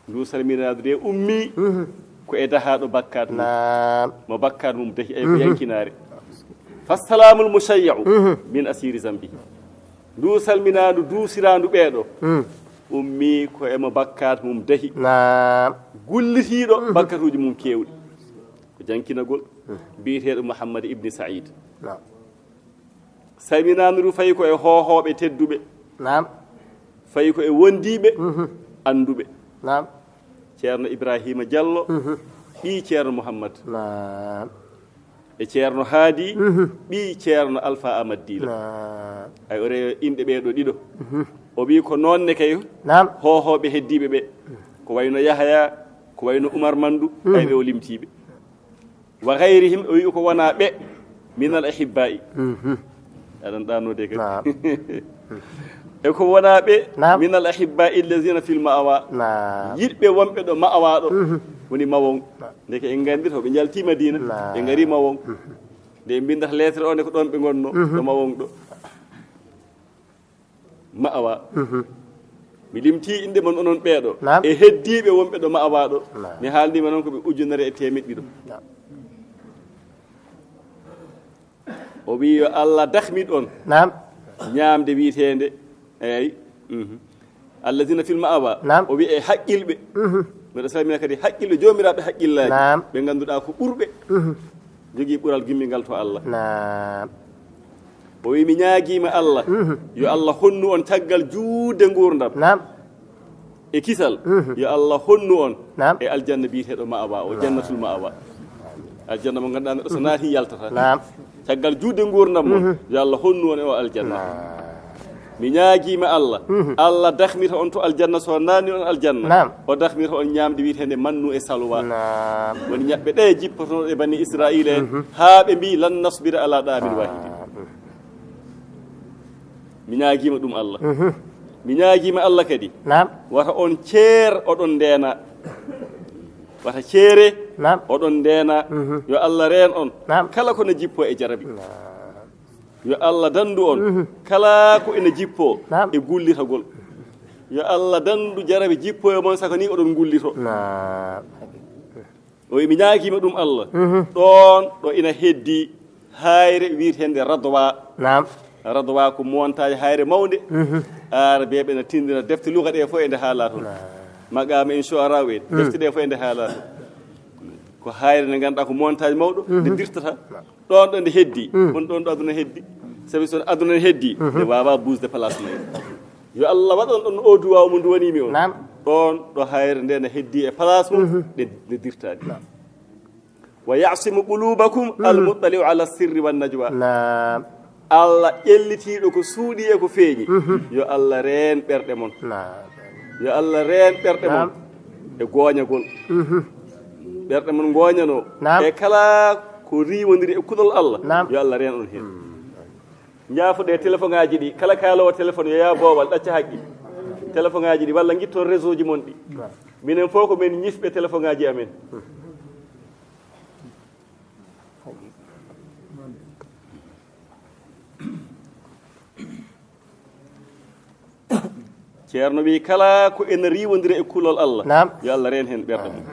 Ndu salminaandu de ummii ko e dahaaɗo bakkaat mum. Mo bakkaat mum dahi, ay ko yankinaare. Fassalamul mushayyi'u min asiri zambihi. Ndu salminaandu, duusiraandu ɓeeɗo, ummii ko e mo bakkaat mum dahi. Gullitiiɗo bakkatuuji mum keewɗi. Ko jankinagol biyeteeɗo Muhammad ibni Said. Salminaandu ndu fayi ko e hoohooɓe tedduɓe. Fayi ko e wondiiɓe annduɓe. Ceerno Ibrahima Diallo, ɓii Ceerno Muhammad. E Ceerno Haadi, ɓii Ceerno Alfa Amad Diila. Ay, o rewi inɗe ɓee ɗo ɗiɗo. O wi ko noon ne kay hoohooɓe heddiiɓe ɓe. Ko wayno Yahaya, ko wayno Umar Mandu, ay ɓe o limtiiɓe. Wa ghayrihim, o wi ko wonaa ɓe, minal ahibba'i. Aɗan ɗaanode kadi. E ko wonaa ɓe, minal ahibba'i allazina fil ma'awa. Yiɗɓe wonɓe ɗo ma'awa ɗo, woni Mawon. Ndeke en nganndi to ɓe njalti Madina, ɓe ngari Mawon. Nde en mbindata lettre o, nde ko ɗoon ɓe ngonno, ɗo Mawon ɗo. Ma'awa. Mi limti inɗe mon onon ɓeeɗo. E heddiiɓe wonɓe ɗo Ma'awa ɗo. Mi haalnii ma noon ko ɓe ujunere e teemeɗɗe ɗiɗo. O wi yo Allah dahmit on ñaamde wiyeteende, eey, allazina fil ma'awa. O wi e haqqilɓe. Mbeɗa salmina kadi haqqilɓe, joomiraaɓe haqqillaaji. Ɓe ngannduɗaa ko ɓurɓe jogii ɓural gimmingal to Allah. O wi mi ñaagiima Allah, yo Allah honnu on caggal juutde nguurndam e kisal, yo Allah honnu on e aljanna biyeteeɗo Ma'awa o, jannatul Ma'awa. Aljanna mo ngannduɗaa neɗɗo so naati yaltata. Caggal juutde nguurndam mon, yo Allah honnu on e o aljanna. Mi ñaagiima Allah, Allah dahmita on to aljanna, so naatni on aljanna. O dahmita on ñaamde wiyeteende mannu e salwa. Woni ñaɓɓe ɗe jippotonoo e bani Israa'iila en, haa ɓe mbii, lan nasbira ala da'amin wahidin. Mi ñaagiima ɗum Allah. Mi ñaagiima Allah kadi. Wata on ceer oɗon ndeena. Wata ceere oɗon ndeena. Yo Allah reen on. Kala ko na jippoo e jarabi. Yo Allah danndu on kala ko ina jippoo e gullitagol. Yo Allah danndu jarabi jippoo e mon, saka ni oɗon ngullito. O wi mi ñaagiima ɗum Allah. Ɗoon ɗo ina heddi hayre wiyeteende Radwa. Radwa ko montagne, hayre mawnde. Aarabeeɓe ina tinndina defte luga ɗe fof e nde haalaa toon. Maqaama en, shu'ara en, defte ɗe fof e nde haalaa toon. Ko hayre nde ngannduɗaa ko montagne mawɗo, nde dirtata. Ɗoon ɗo nde heddi, on ɗoon ɗo aduna heddi. Sabi so aduna ne heddi, nde waawaa buusde place mum. Yo Allah waɗ on ɗoon o duwaaw mo nduwanii mi on. Ɗoon ɗo hayre nde ne heddi e place mum, nde, nde dirtaani. Wa ya'simu qulubakum al-muttali'u ala sirri wan najwa. Allah ƴellitiiɗo ko suuɗi e ko feeñi. Yo Allah reen ɓerɗe mon. Yo Allah reen ɓerɗe mon e gooñagol. Ɓerɗe mon ngooñanoo e kala ko riiwondiri e kulol Allah. Yo Allah reen on heen. Njaafoɗee téléphone ŋaaji ɗi, kala kaaloowo téléphone yo yaa boowal, ɗacca haqqil. Téléphone ŋaaji ɗi, walla ngitton réseau ji mon ɗi. Minen fof ko min ñifɓe téléphone ŋaaji amen. Ceerno wi kala ko ena riiwondira e kulol Allah, yo Allah reen heen ɓerɗe mum.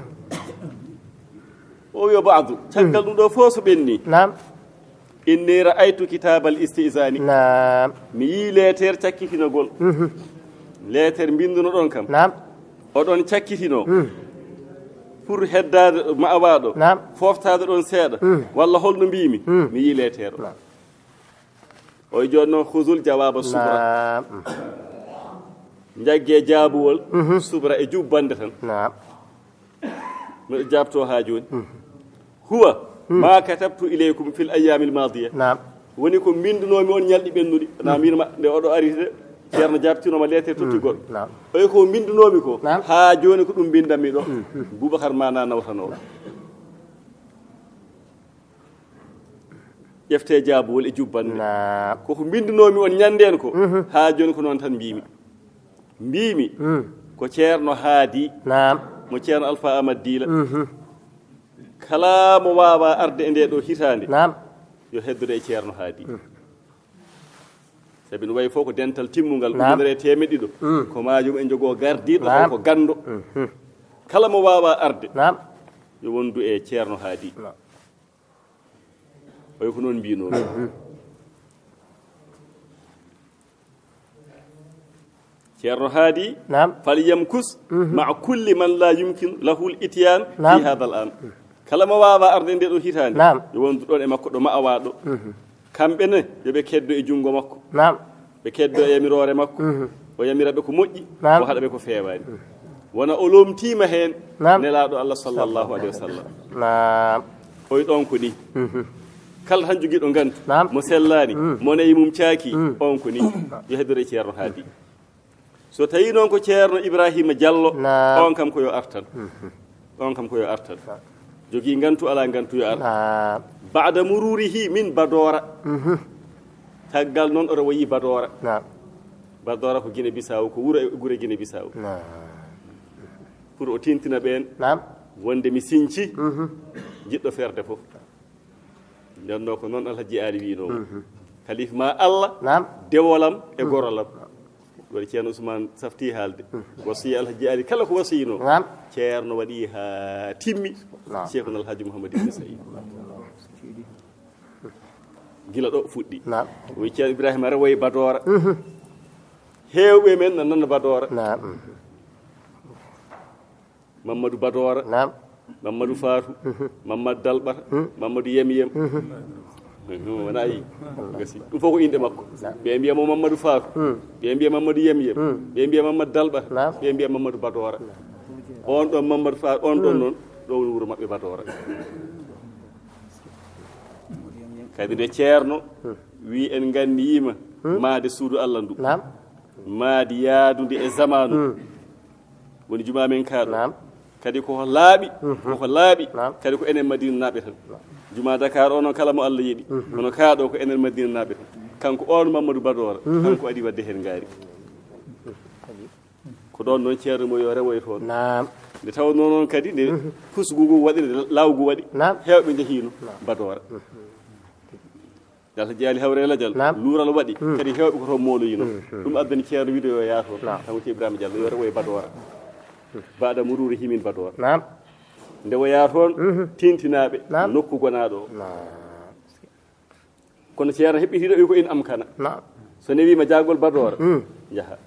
O wi o baadu, caggal ɗum ɗo fof so ɓenni. Inni ra'aytu kitabal istizani. Mi yii leeter cakkitinagol. Leeter mbinndunoɗon kam. Oɗon cakkitino pour heddaade ma'awaaɗo, naam, fooftaade ɗon seeɗa, walla holno mbiimi, mi yii leeteeɗo. Naam. O jooni noon, khuzul jawaaba subra. Naam. Njaggee jaabuwol subra e jubbannde tan. Naam. Miɗo jaabtoo haa jooni. Huwa ma katabtu ilaykum fil ayyaamil maadiya. Naam. Woni ko mbinndunoomi on ñalɗi ɓennuɗi. Na mbiyma nde oɗo ari de, Ceerno jaabtinooma leetere totti goɗɗo. Naam. Oyi ko mbinndunoomi ko, naam, haa jooni ko ɗum mbinndanmi ɗo. Bubakar Maana nawtanooɗo. Ƴeftee jaabuwol e jubbannde. Naam. Ko ko mbinndunoomi on ñanndeen ko, haa jooni ko noon tan mbiimi. Mbiimi, ko Ceerno Haadi, naam, mo Ceerno Alfa Amad Diila. Kala mo waawaa arde e ndee ɗoo hitaande, naam, yo heddodo e Ceerno Haadi. Sabi no wayi fof ko dental timmungal, naam, ujunere e teemeɗɗe ɗiɗo. Ko majum en njogoo gardiiɗo, naam, taw ko ganndo. Kala mo waawaa arde, naam, yo wondu e Ceerno Haadi. Naam. Oyi ko noon mbiynoon. Ceerno Haadi, naam, fal yamkus ma'a kulli man la yumkin lahul ityan, naam, fi hadal am. Kala mo waawaa arde ndee ɗoo hitaande, naam, yo wondu ɗoon e makko ɗo ma'awaa ɗo. Kamɓe ne, yo ɓe keddo e junngo makko. Naam. Ɓe keddo e yamiroore makko. O yamira ɓe ko moƴƴi, naam, o haɗa ɓe ko feewaani. Wona o loomtiima heen, naam, Nelaaɗo Allah sallallahu alayhi wa sallam. Naam. Oyi ɗoon ko nii. Kala tan jogiiɗo ngantu, naam, mo sellaani, mo nayi mum caaki, on ko nii. Yo heddore Ceerno Haadi. So tawii noon ko Ceerno Ibrahima Diallo, naam, on kam ko yo artan. On kam ko yo artan. Jogii ngantu, alaa ngantu, yo ar. Naam. Ba'da mururihi min Badora. Caggal noon oɗo wayi Badora. Naam. Badora ko Guinée Bissau, ko wuro e gure Guinée Bissau. Naam. Pour o tintina ɓeen, naam, wonde mi sinci jiɗɗo ferde fof. Nden ɗo ko noon Alhaji Ali wiynoo. Kalif ma Allah, naam, dewolam e gorolam. Waɗi Ceerno Ousmane safti haalde. Wasiya Alhaji Ali kala ko wasiyinoo. Naam. Ceerno waɗi haa timmi. Naam. Cheikhuna Alhaji Mouhamadou Ibn Saïd. Gila ɗo fuɗɗi. Naam. O wi Ceerno Ibrahima aɗa wayi Badora. Heewɓe men na nana Badora. Naam. Mamadou Badora. Naam. Mamadou Fatou. Mamadou Dalbata. Mamadou Yem Yem. Wona yi. Gasi. Ɗum fof ko inɗe makko. Naam. Ɓe mbiya mo Mamadou Fatou. Ɓe mbiya Mamadou Yem Yem. Ɓe mbiya Mamadou Dalbata. Naam. Ɓe mbiya Mamadou Badora. On ɗon Mamadou Fatou, on ɗon noon, ɗo woni wuro maɓɓe Badora. Kadi nde Ceerno wi en nganniyiima maade suudu Allah ndu. Naam. Maadi yaadundi e zamaanu. Woni jumaa men kaa ɗo. Naam. Kadi ko laaɓi, koko laaɓi, naam, kadi ko enen Madinanaaɓe tan. Jumaa Dakar o noon kala mo Allah yiɗi. Kono kaa ɗo ko enen Madinanaaɓe tan. Kanko on Mamadou Badora, kanko adi waɗde heen ngaari. Ko ɗoon noon Ceerno mo yo rewoye toon. Naam. Nde tawnoo noon kadi nde pusgu ngu waɗi, nde lawgu waɗi, naam, heewɓe njehiino Badora. Yalta jeyaali hawre e lajal, naam, luural waɗi, kadi heewɓe ko toon mooloyino. Ɗum addani Ceerno wiide yo yaa toon. Naam. Kanko Ceerno Ibrahima Diallo yo rewo e Badora. Baada mururi himin Badora. Naam. Nde o yaa toon, tintinaaɓe, naam, nokku gonaaɗo o. Naam. Kono Ceerno heɓɓitiiɗo wi ko in am kana. Naam. So newima jaagol Badora, njaha.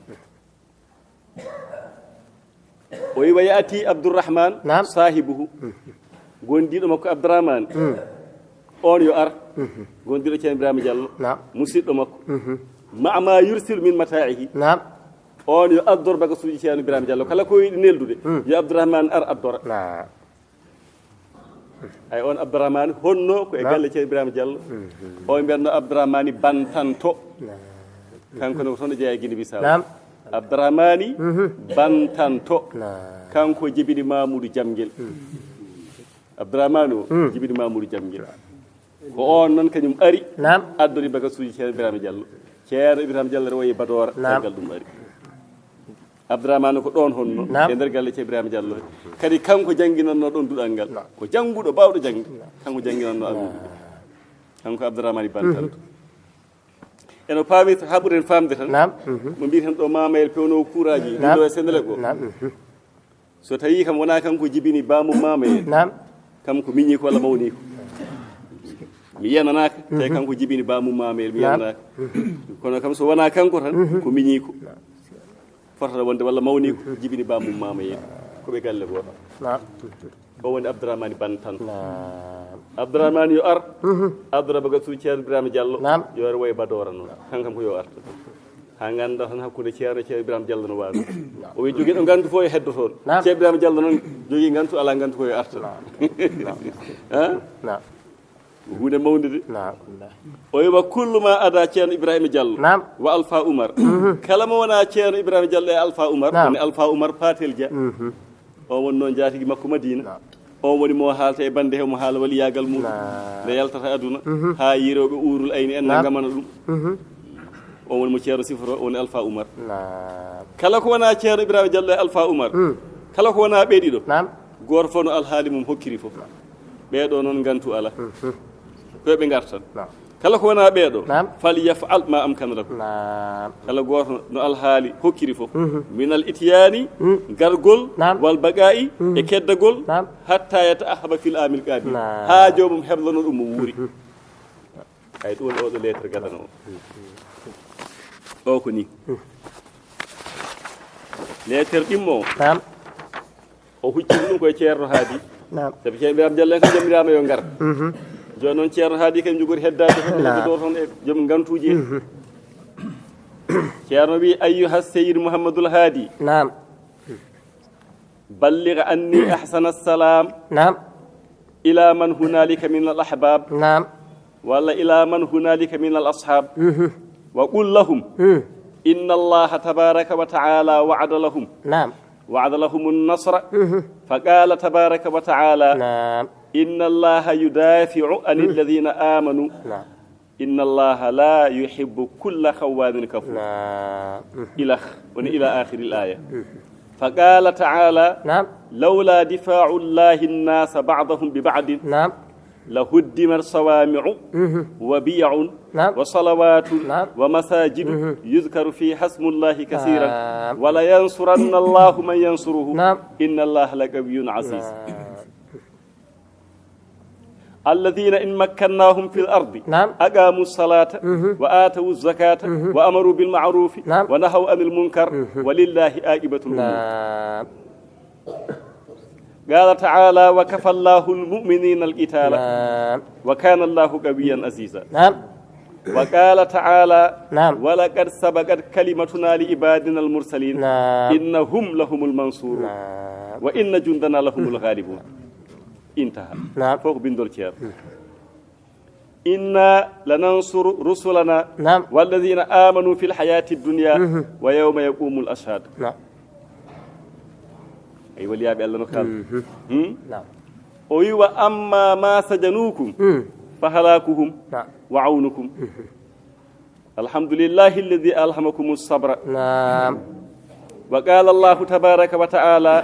O wi wa ya'ti Abdourahmane, naam, saahibuhu. Gondiiɗo makko Abdourahmane. On yo ar. Gondiiɗo Ceerno Ibrahima Diallo. Naam. Musidɗo makko. Ma ma yursil min mataa'ihi. Naam. On yo addor bagasuuji Ceerno Ibrahima Diallo. Kala ko yiɗi neldude, yo Abdourahmane ar addora. Naam. Ay, on Abdourahmane honno ko e, naam, galle Ceerno Ibrahima Diallo. O mbiyatno Abdourahmane Bantanto. Naam. Kanko ne ko toon o jeyaa e Guinée Bissau. Naam. Abdourahmane Bantanto. Naam. Kanko jibini Mamoudou Jamguel. Abdourahmane o jibini Mamoudou Jamguel. Ko on noon kañum ari, naam, addori bagasuuji Ceerno Ibrahima Diallo. Ceerno Ibrahima Diallo rewoyi Badora, naam, caggal ɗum ari. Abdourahmane ko ɗoon honno, naam, e nder galle Ceerno Ibrahima Diallo. Kadi kanko jannginannoo ɗoon duɗal ngal. Naam. Ko jannguɗo, baawɗo jannge. Naam. Kanko jannginannoo almuɓe. Kanko Abdourahmane Bantanto. Eno paami to haɓuren faamde tan. Naam. Mo mbiyeten ɗo Mamayel pewnoowo kuuraaji, naam, ɗo e Senelec o. Naam. So tawii kam wonaa kanko jibini baamu Mamayel. Naam. Kam ko miñiiko walla mawniiko. Mi yenanaaka, tawi kanko jibini baamu Mamayel, mi, naam, yenanaaka. Kono kam so wonaa kanko tan, ko miñiiko. Naam. Fotata wonde walla mawni ko jibini bamum mama yeeɗi. Ko ɓe galle gooto. Naam. O woni Abdourahmane Ban tan. Naam. Abdourahmane yo ar. Adra baga su Ceerno Ibrahima Diallo. Naam. Yo ar woye Badora noon. Kankam ko yo arta. Ha ganda tan hakkunde Ceerno, Ceerno Ibrahima Diallo no waano. O wi jogii ɗo ngantu fof yo heddo toon. Naam. Ceerno Ibrahima Diallo noon jogii ngantu, ala ngantu ko yo arta. Naam. Ha? Naam. Ko huunde mawnde de. Naam. O wi wa kullu ma ada Ceerno Ibrahima Diallo. Naam. Wa Alpha Oumar. Kala mo wona Ceerno Ibrahima Diallo e Alpha Oumar. Naam. Woni Alpha Oumar Patel Dia. O woni noon jaatigi makko Madina. Naam. O woni mo haalta e bande he mo haala waliyagal mum. Naam. Nde yaltata aduna. Ha yirewɓe uurul ayni en. Naam. Nangamana ɗum. O woni mo Ceerno sifoto, o woni Alpha Oumar. Naam. Kala ko wona Ceerno Ibrahima Diallo e Alpha Oumar. Kala ko wona ɓe ɗiɗo. Naam. Gooto fof no alhaali mum hokkiri fof. Ɓeeɗo noon ngantu ala. Ko ɓe ngartan. Naam. Kala ko wona ɓeeɗo. Naam. Fal yafal ma amkana lahu. Naam. Kala gooto no alhaali hokkiri fof. Min al ityani, gargol. Naam. Wal baqa'i, e keddagol. Naam. Hatta yata ahaba fil amil qabil. Naam. Ha joomum heblano ɗum mo wuuri. Ay ɗum woni oɗo lettre gadano o. O ko ni. Lettre ɗimmo o. Naam. O huccini ɗum koye Ceerno Haadi. Naam. Sabi Ceerno Ibrahima Diallo en kam jamirama yo ngar. Jooni noon Ceerno Haadi kadi jogori heddaade toon. Naam. Heddoto toon e joom ngantuuji en. Ceerno wi ayyuha seyid Mouhamadoul Haadi. Naam. Balligh anni ahsana salam. Naam. Ila man hunalika min al ahbab. Naam. Walla ila man hunalika min al ashab. Wa qul lahum, inna allaha tabaraka wa taala wa'ada lahum. Naam. Wa'ada lahum an-nasra. Fa qala tabaraka wa taala, naam, inna allaha yudafi'u anil ladhina amanu. Naam. Inna allaha la yuhibbu kulla khawwanin kafur. Naam. Ila, woni ila akhiril aya. Fa qala taala, naam, lawla difa'u llahi an-nasa ba'dahum bi ba'din. Naam. Lahuddimat sawami'u wa biya'un, naam, wa salawatun, naam, wa masajidu, yudhkaru fiha ismullahi kathiran, naam, wa la yansuranna allahu man yansuruhu, naam, inna allaha la qawiyyun aziz. Naam. Alladhina in makkannahum fil ardi, naam, aqamu salata, wa atawu zakata, wa amaru bil ma'rufi, naam, wa nahaw anil munkar, wa lillahi aqibatul umur. Naam. Qala ta'ala, wa kafa Allahu al-mu'minina al-qitala, naam, wa kana Allahu qawiyyan aziza. Naam. Wa qala ta'ala, naam, wa laqad sabaqat kalimatuna li ibadina al-mursalin, naam, innahum lahumul mansurun, naam, wa inna jundana lahumul ghalibun. Intaha. Naam. Fof ko bindol Ceerno. Inna lanansuru rusulana, naam, walladhina amanu fil hayati dunya, wa yawma yaqumul ashhad. Naam. Ay waliyaaɓe Allah no kala. Hmm? Naam. O wi wa amma ma sajanukum, hmm, fa halakuhum, naam, wa aunukum. Alhamdulillahi alladhi alhamakumus sabra. Naam. Wa qala Allahu tabaraka wa ta'ala,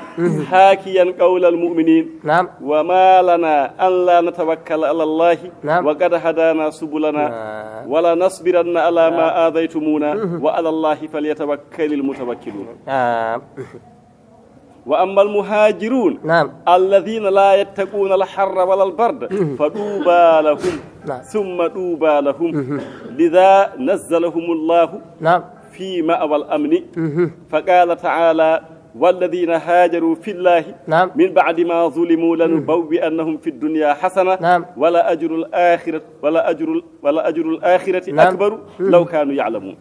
hakiyan qawla al-mu'minin, naam, wa ma lana an la natawakkala ala Allahi, naam, wa qad hadana subulana, naam, wa la nasbiranna ala ma adaytumuna, wa ala Allahi falyatawakkalil mutawakkilun. Naam. Wa ammal muhajirun, naam, alladhina la yattaquna al-harra wala al-barda, fa duba lahum, naam, thumma duba lahum, lidha nazzalahumullahu, naam, fi ma'wal amni. Fa qala ta'ala, walladhina hajaru fillahi, naam, min ba'di ma zulimu lanubawwi'annahum fid dunya hasana, naam, wala ajrul akhirati, wala ajrul, wala ajrul akhirati, naam, akbaru, law kanu ya'lamun.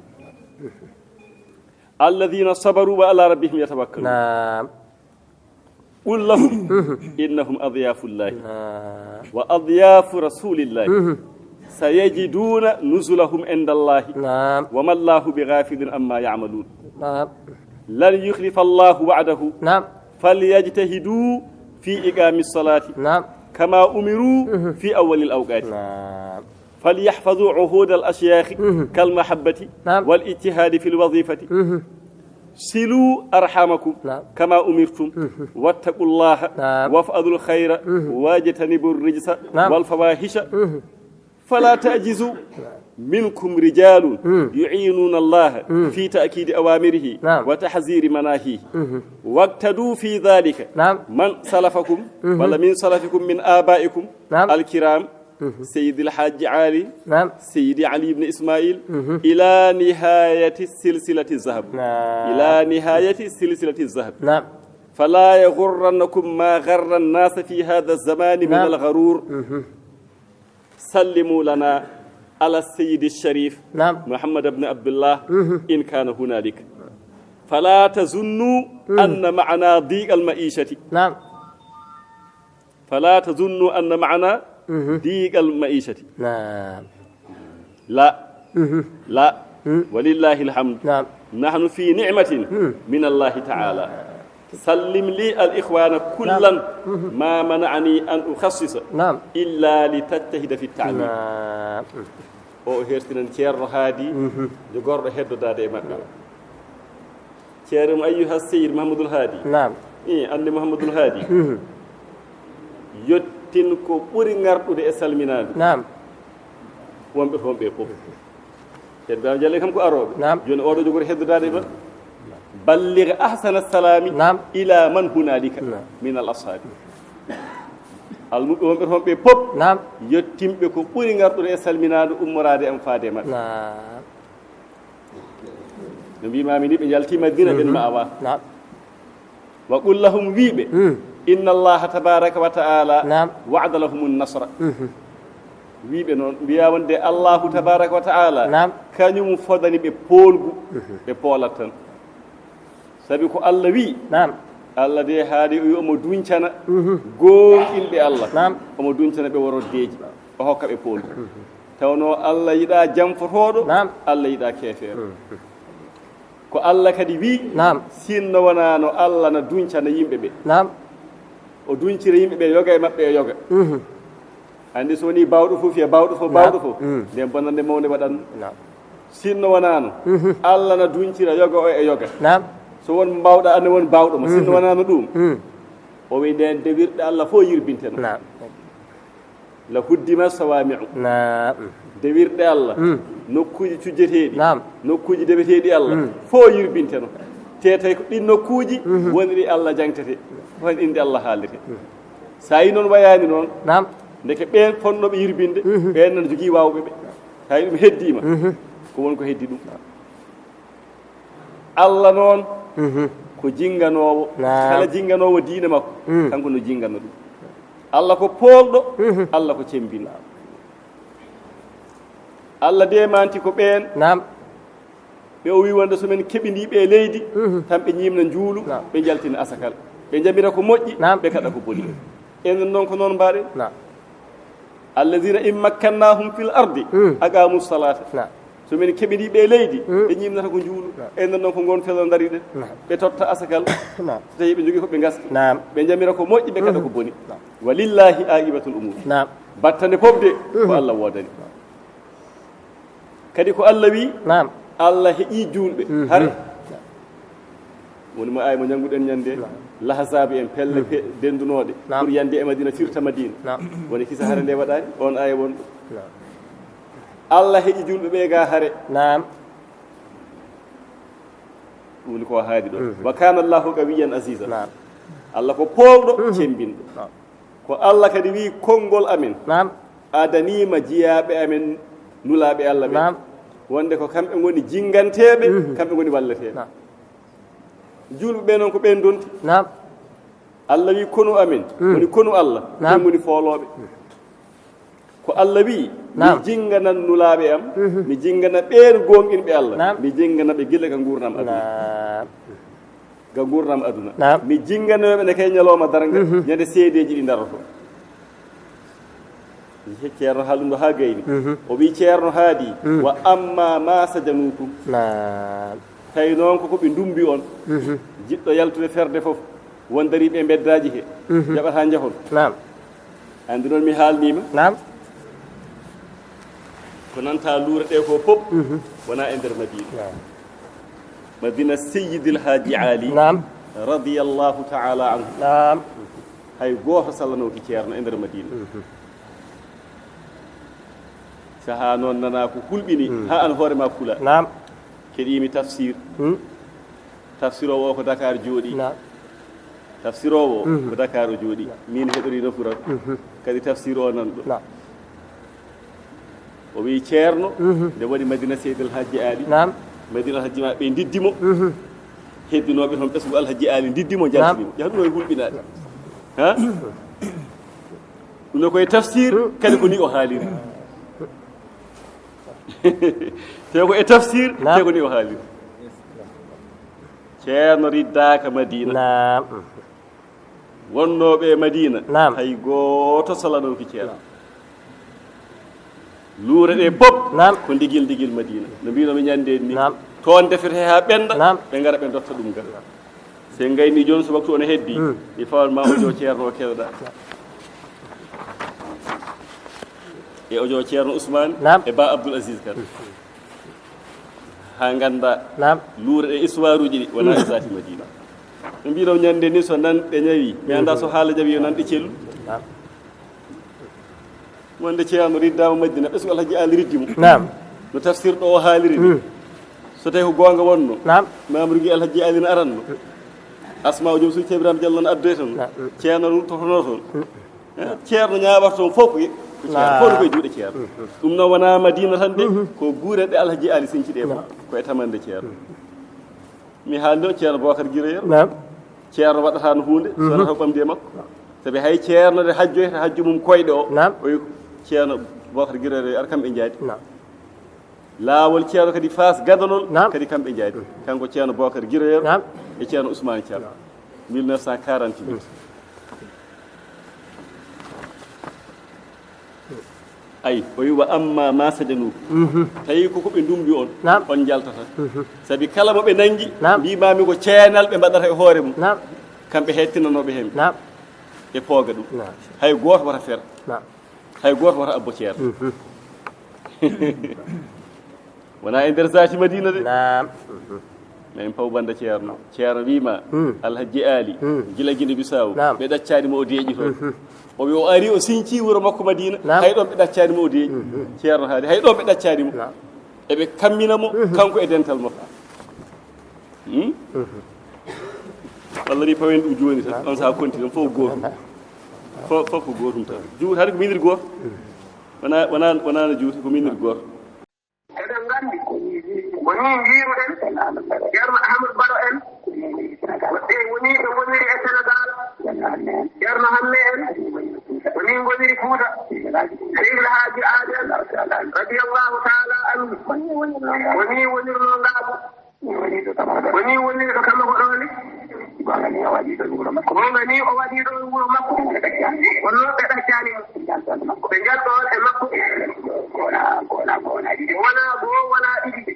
Alladhina sabaru wa ala rabbihim yatawakkalun. Naam. Qul lahum, innahum adyafullahi, naam, wa adyafu rasulillahi. Sayajiduna nuzulahum indallahi. Naam. Wa ma Allahu bighafilin amma ya'malun. Naam. Lan yukhlifa Allahu wa'dahu. Naam. Falyajtahidu fi iqamis salati. Naam. Kama umiru fi awwalil awqati. Naam. فليحفظوا عهود الأشياخ كالمحبة، نعم، والاجتهاد في الوظيفة. صلوا أرحامكم، نعم، كما أمرتم. واتقوا الله، نعم، وافعلوا الخير، واجتنبوا الرجس، نعم، والفواحش. فلا تعجزوا. منكم رجال يعينون الله في تأكيد أوامره، نعم، وتحذير مناهيه. واقتدوا في ذلك، نعم، من سلفكم، ولا من سلفكم من آبائكم، نعم، الكرام. سيد الحاج علي، نعم. سيدي علي بن إسماعيل، إلى نهاية سلسلة الذهب. نعم. إلى نهاية سلسلة الذهب. نعم. فلا يغرنكم ما غر الناس في هذا الزمان من نعم. الغرور. سلموا لنا على السيد الشريف نعم. محمد بن عبد الله إن كان هنالك. فلا تظنوا أن معنا ضيق المعيشة. نعم. فلا تظنوا أن معنا ضيق المعيشة. نعم. لا. لا. ولله الحمد. نعم. نحن في نعمة من الله تعالى. سلم لي الإخوان كلا. نعم. ما منعني أن أخصص نعم. إلا لتجتهد في التعليم. نعم. O hertinan Ceerno Haadi, yo gorɗo heddodaade e maɓɓe. Ceerno mo Ayyuha Seyid Mahamadul Haadi. Naam. I, anndi Mahamadul Haadi. Yottin ko ɓuri ŋarɗude e salminaandu. Naam. Wonɓe toon ɓe fof. Ceerno Ibrahima Jallo kam ko arooɓe. Naam. Jooni oɗo jogori heddodaade e maɓɓe. Balligh ahsana salami naam. Ila man hunalika naam. Min al ashabi. Almuɓɓe wonɓe toon ɓe pop. Naam. Yottinɓe ko ɓuri ŋarɗude e salminaandu ummoraade am faade e maɓɓe. Naam. No mbimami ni ɓe njalti Madina ɓen ma awa. Naam. Wa qul lahum wiɓe. Inna allaha tabaraka wa ta'ala naam. Wa'ada lahum nasra. Wiɓe noon mbiya wonde Allahu tabaraka wa ta'ala naam. Kañum fodani ɓe poolgu ɓe poolat tan. Sabi ko Allah wi. Naam. Allah de haali o wi omo duncana gooŋɗinɓe Allah. Naam. Omo duncana ɓe woroddeeji. O hokka ɓe poolgu. Tawno Allah yiɗa janfotooɗo. Naam. Allah yiɗa keefeero. Ko Allah kadi wi. Naam. Sinno wonano Allah na duncana yimɓe ɓe. Naam. O duncira yimɓe ɓe yoga e maɓɓe e yoga. Anndi so woni bawɗo fof fiya bawɗo fof bawɗo fof. Nden bonande mawde waɗan. Naam. Sinno wonano Allah na duncira yoga o e yoga. Naam. So won mbawɗo ane won bawɗo mo sinno wonano ɗum. O wi nden dewirɗe Allah fof yirbinteno. Naam. La huddima sawami'u. Naam. Dewirɗe Allah. Nokkuuji cujjeteeɗi. Naam. Nokkuuji deweteeɗi Allah. Fof yirbinteno. Te tawi ko ɗin nokkuuji woni ɗi Allah jangtete. Ko hen inde Allah haalete. So a yi noon wayaani noon. Naam. Ndeke ɓeen fonnooɓe yirbinde, ɓeen nan jogii waawɓe ɓe. Tawi ɗum heddiima, ko won ko heddi ɗum. Allah noon ko jinganoowo. Naam. Kala jinganoowo diine makko, kanko no jingana ɗum. Allah ko poolɗo, Allah ko cembinɗo. Allah demanti ko ɓeen. Naam. Ɓe o wi wonde so men keɓidi ɓe leydi, tan ɓe ñiimna njuulu, ɓe njaltina asakal. Ɓe njamira ko moƴƴi, ɓe kaɗa ko boni. Enen noon ko noon mbaɗen. Naam. Alladina in makkannahum fil ardi aqamu salata. Naam. So men keɓidi ɓe leydi, ɓe ñiimnata ko njuulu. Naam. Enen noon ko ngon felo ndariɗen. Naam. Ɓe totta asakal. Naam. So tawi ɓe jogii ko ɓe ngaski. Naam. Ɓe njamira ko moƴƴi, ɓe kaɗa ko boni. Naam. Walillahi aqibatul umur. Naam. Battane fof de, ko Allah woodani. Kadi ko Allah wi, naam. Allah heƴi juulɓe. Hare. Woni mo ay mo njannguɗen ñande. Naam. Lahazaabi en pelle pe-, dendunooɗe. Naam. Pour yande e Madina, firta Madina. Naam. Woni kisa hare nde waɗaani, on aya won ɗo. Naam. Allah heƴi juulɓe ɓe ga hare. Naam. Ɗum woni ko haadi ɗo. Wa kana Allahu qawiyyan aziza. Naam. Allah ko poolɗo, cembinɗo. Naam. Ko Allah kadi wi konngol amen. Naam. Adaniima jiyaaɓe amen, nulaaɓe Allah ɓe. Naam. Wonde ko kamɓe ngoni jinganteeɓe, kamɓe ngoni walleteeɓe. Naam. Juulɓe ɓe noon ko ɓeen donti. Naam. Allah wi konu amen, woni konu Allah, ɓe ngoni foolooɓe. Ko Allah wi, naam. Mi jinganan nulaaɓe am, mi jingana ɓeen gooŋɗinɓe Allah, naam. Mi jingana ɓe gila ka nguurnam aduna. Naam. Ga nguurnam aduna. Naam. Mi jinganooɓe ne kay ñalooma darnga, ñande seedeeji ɗi ndaroto. Ceerno haalunɗo haa gayni. O wi Ceerno haadi, wa amma ma sajanukum. Naam. Tawi noon ko ko ɓe ndumbi on. Jiɗɗo yaltude ferde fof, won dariiɓe e mbeddaaji he. Jaɓata njahon. Naam. Anndi noon mi haalniima. Naam. Ko nanta luure ɗe ko fof, wona e nder Madina. Naam. Madina Seyyidil Haaji Ali, naam. Radiyallahu ta'ala anhu. Naam. Hay gooto sallanooki Ceerno e nder Madina. Sahaa noon nanaa ko hulɓini, haa an hoore ma kula. Naam. Keɗiimi tafsir. Tafsiroowo o ko Dakar jooɗi. Naam. Tafsiroowo o ko Dakar o jooɗi. Min heɗori nafural. Kadi tafsir o nan ɗo. Naam. O wi Ceerno, mhm, nde woni Madina Seydi El Hadji Ali. Naam. Madina El Hadji ma ɓe ndiddi mo. Mhm. Heddinooɓe toon ɓesngu El Hadji Ali ndiddi mo, naam, njaltini mo. Yaha ɗum no e hulɓinaade. Ha? Ɗum ne ko e tafsir, hmm, kadi ko ni o haaliri. Te ko e tafsir, naam, te ko ni o haaliri. Ceerno riddaaka Madina. Naam. Wonnooɓe e Madina, naam, hay gooto salanoki Ceerno. Luure ɗe pop, naam, ko ndigil ndigil Madina. No mbinomi ñande ni, naam, toon defete haa ɓennda, naam, ɓe ngara ɓe dotta ɗum ga. So en ngayni jooni, so waktu on heddi, hmm, mi fawan ma o jo Ceerno o keɗoɗa. E o jo Ceerno Ousmane, naam, e Ba Abdoul Aziz Kane. Haa ngannda, naam, luure ɗe histoire uji ɗi wona e zaati Madina. Ɓe mbiɗo ñande ni, so nan ɗe ñawi, mi annda so haala jawi yo nan ɗe cellu. Naam. Wonde Ceerno riddaama Madina, ɓesngu Alhaji Ali riddi mo. Naam. No tafsir ɗo o haaliri ni. Hmm. So tawi ko goonga wonno, naam, Mamadou Gueye Alhaji Ali no aranno. Asma o joom suuji Ceerno Ibrahima Diallo no addoy tan. Naam. Ceerno ɗum tohono toon. Hmm. Eh, Ceerno ñaawarto fof ko, ko Ceerno. Naam. Fof ko e juuɗe Ceerno. Mhm. Ɗum noon wonaa Madina tan de, mhm, ko guure ɗe Alhaji Ali sinci ɗe fof. Naam. Ko e tamande Ceerno. Mhm. Mi haalno Ceerno Bocar Guiro Yero. Naam. Ceerno waɗataano huunde, mhm, so wonaa ko ɓamdi e makko. Naam. Sabi hay Ceerno nde hajjoyta hajju mum koyɗe o, naam, o wi Ceerno Bocar Guiro Yero ara kamɓe njaadi. Naam. Laawol Ceerno kadi Faas Gadano, naam, kadi kamɓe njaadi. Mhm. Kanko Ceerno Bocar Guiro Yero, naam, e Ceerno Ousmane Thiam. Naam. Mille neuf cent quarante-huit. Mhm. Ay, o wi wa amma ma sajanu. Mhm. Tawi ko ko ɓe ndumbi on, naam, on njaltata. Mhm. Sabi kala mo ɓe nangi, naam, mbimami ko ceenal ɓe mbaɗata e hoore mum. Naam. Kamɓe hettinanoɓe hen. Naam. Ɓe pooga ɗum. Naam. Hay gooto wata fer. Naam. Hay gooto wata abbo ceer. Mhm. Wona e nder zaati Madina de. Naam. Mhm. Men paw banda Ceerno. Ceerno wiima, hmm, Alhaji Ali, hmm, gila Guinée Bissau, naam, ɓe ɗaccani mo o deeƴi toon. Mhm. O wi o ari o sinci wuro makko Madina, naam, hay ɗoon ɓe ɗaccani mo o deeƴi. Mhm. Ceerno haali, hay ɗoon ɓe ɗaccani mo. Naam. Eɓe kammina mo, mhm, kanko e dental makko. Hmm? Mhm. Walla ni pawen ɗum jooni tan, naam, on saha konti tan, fof ko gootum. Naam. Fof, fof ko gootum tan. Juut hade ko minir gooto. Mhm. Wona, wona, wona no juuti, ko minir gooto. Eɗen nganndi ko nii njiiruɗen Ceerno Amadou Baro en. Ɓe woni ɓe ngoniri e Senegaal. Ceerno Hamme en. Ko nii ngoniri Fuuta. Seydi El Haaji Aali en. Radiyallahu taala anhu. Ko nii wonirnoo Ngaabu. Ko nii woniri to Kamako ɗoo ni. Ko goonga nii o waɗi ɗoon wuro makko. Wonno ɓe ɗaccaani mo. Ɓe njalɗo on e makko. Wonaa goo, wonaa ɗiɗi.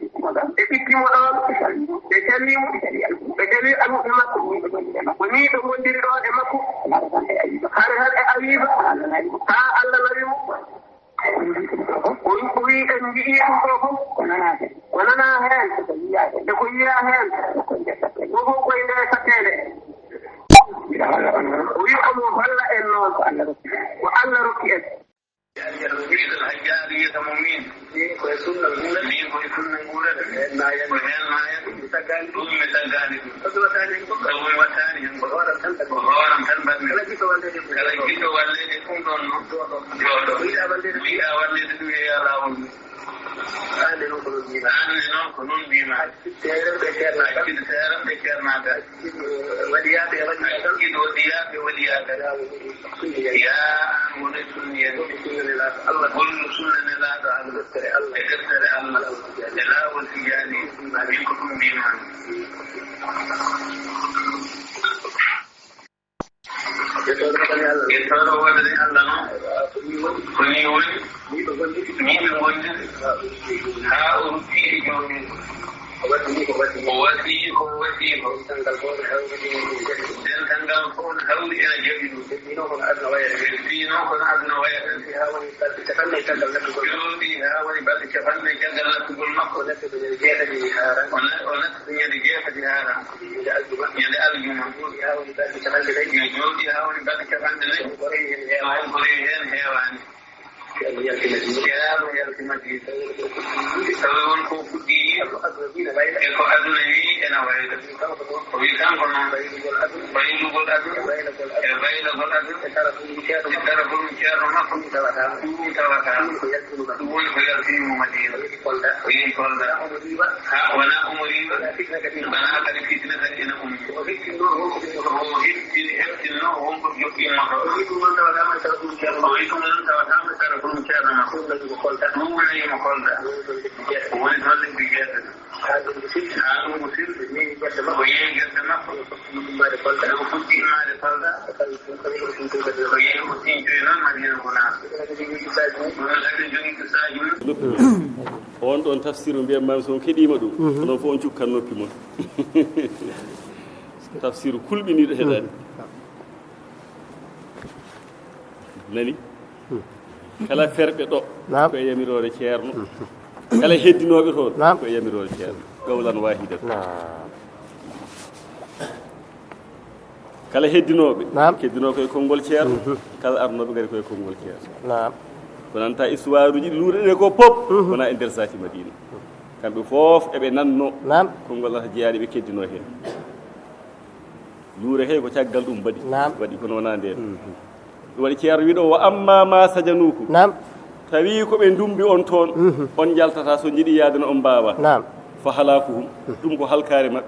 Ɓe ɓitti mo ɗoon. Ɓe calii mo. Ɓe calii almuɓɓe makko. Ko nii ɓe ngondiri ɗoon e makko. Hari tan e Awiifa. Haa Allah nawi mo. O wi en njiyii ɗum ɗo fof. Ko nanaa heen. E ko yiyaa heen. Fof ko e nder satteende. O wi omo holla en noon. Ko Allah rokki en. Wiɗen hajjaari yeeso mo min. Min ko e sunna nguurata. Min ko e sunna nguurata. Ko heen maayata. Ko heen maayata. Ɗum mi taggaani ɗum. Ɗum mi taggaani ɗum. Ko ɗum mi wattaani heen. Ko hooram tan mbaɗmi. Ko hooram tan mbaɗmi. Kala jiɗɗo walleede ɗum. Kala jiɗɗo walleede ɗum ɗoon noon. Jooɗo. Jooɗo. Ko yiɗaa walleede ɗum. Ko yiɗaa walleede ɗum yeeyaa laawol mum. Hannde noon ko noon mbiimaa. Hannde noon ko noon mbiimaa. Accit teeram ɓe ceernaaɓe. Accit teeram ɓe ceernaaɓe. Accit, eh, waliyaaɓe e waliyaaɓe. Accit waliyaaɓe e waliyaaɓe. Yaa, aan woni sunniyen. Gollu sunna Nelaaɗo Allah. Gollu sunna Nelaaɗo Allah. E deftere Allah. E deftere Allah. E laawol Tijaani. Min ko ɗum mbiimaami. Yettooɗo wonde Allah noon. Ko nii woni. Nii ɓe ngondiri. Haa o ruttii e joomum. O wasii ko o wasii ko. Dental ngal fof no hawri ina jaɓi ɗum. Heddi noon kono aduna wayata. Heddi noon kono aduna wayata. Haa woni balɗe capanɗe caggal nattugol. Jooɗii haa woni balɗe capanɗe caggal nattugol makko. O natti ko ñande jeetati haara. O na-, o natti ko ñande jeetati haara. Ñande aljuma. Ñande aljuma. Jooɗii haa woni balɗe capanɗe nayi. Yo jooɗii haa woni balɗe capanɗe nayi. Ko rewi heen heewaani. Ko rewi heen heewaani. Ceerno yalti Madiina. Tawi won ko fuɗɗi yiide. E ko aduna wi ena wayla. O wi kanko noon, waylugol aduna, e waylagol aduna, e tarafol ceerno makko, ɗum tawata. Ɗum woni ko yaltini mo Madiina. O yehi Kolda. Ha, wona omo riiwa. Wona kadi fitina kadi ena ummi. O heɓtini, heɓtinno wonko jokkimo to. O wi ɗum noon tawata mo ceerno makko. Ɗum wonani mo Kolda. Woni toon lebbi jeetati. Ha ɗum ko sirri. Ha ɗum ko sirri. O yehi gerte makko. Ko fuɗɗi immaade Kolda. O yehi o tintoyi noon Madiina Gunaas. Ɗum kadi jogii kisaaji mum. On ɗon tafsiru mbiyan maami, so on keɗiima ɗum, onon fof on cukkan noppi mon. Tafsiru kulɓiniiɗo heɗaani. Nani? Kala ferɓe ɗo, naam, ko e yamiroore ceerno. Kala heddinooɓe toon, naam, ko e yamiroore ceerno. Qawlan waahidan. Naam. Kala heddinooɓe, naam, keddinoo ko e konngol ceerno. Mhm. Kala arnooɓe ngari ko e konngol ceerno. Naam. Ko nanta histoire uji ɗi luure ɗe ko pop, mhm, wona e nder zaati Madiina. Kamɓe fof eɓe nanno, naam, konngol Alhaji Yaali ɓe keddinoo heen. Luure kay ko caggal ɗum mbaɗi. Naam. Waɗi kono wonaa ndeen. Mhm. Ɗum waɗi ceerno wiɗo, "Wa amma ma sajanuku." Naam. Tawi ko ɓe ndumbi on toon, mhm, on njaltata, so njiɗi yaade no on mbaawa. Naam. Fa halakuhum. Mhm. Ɗum ko halkaare maɓɓe.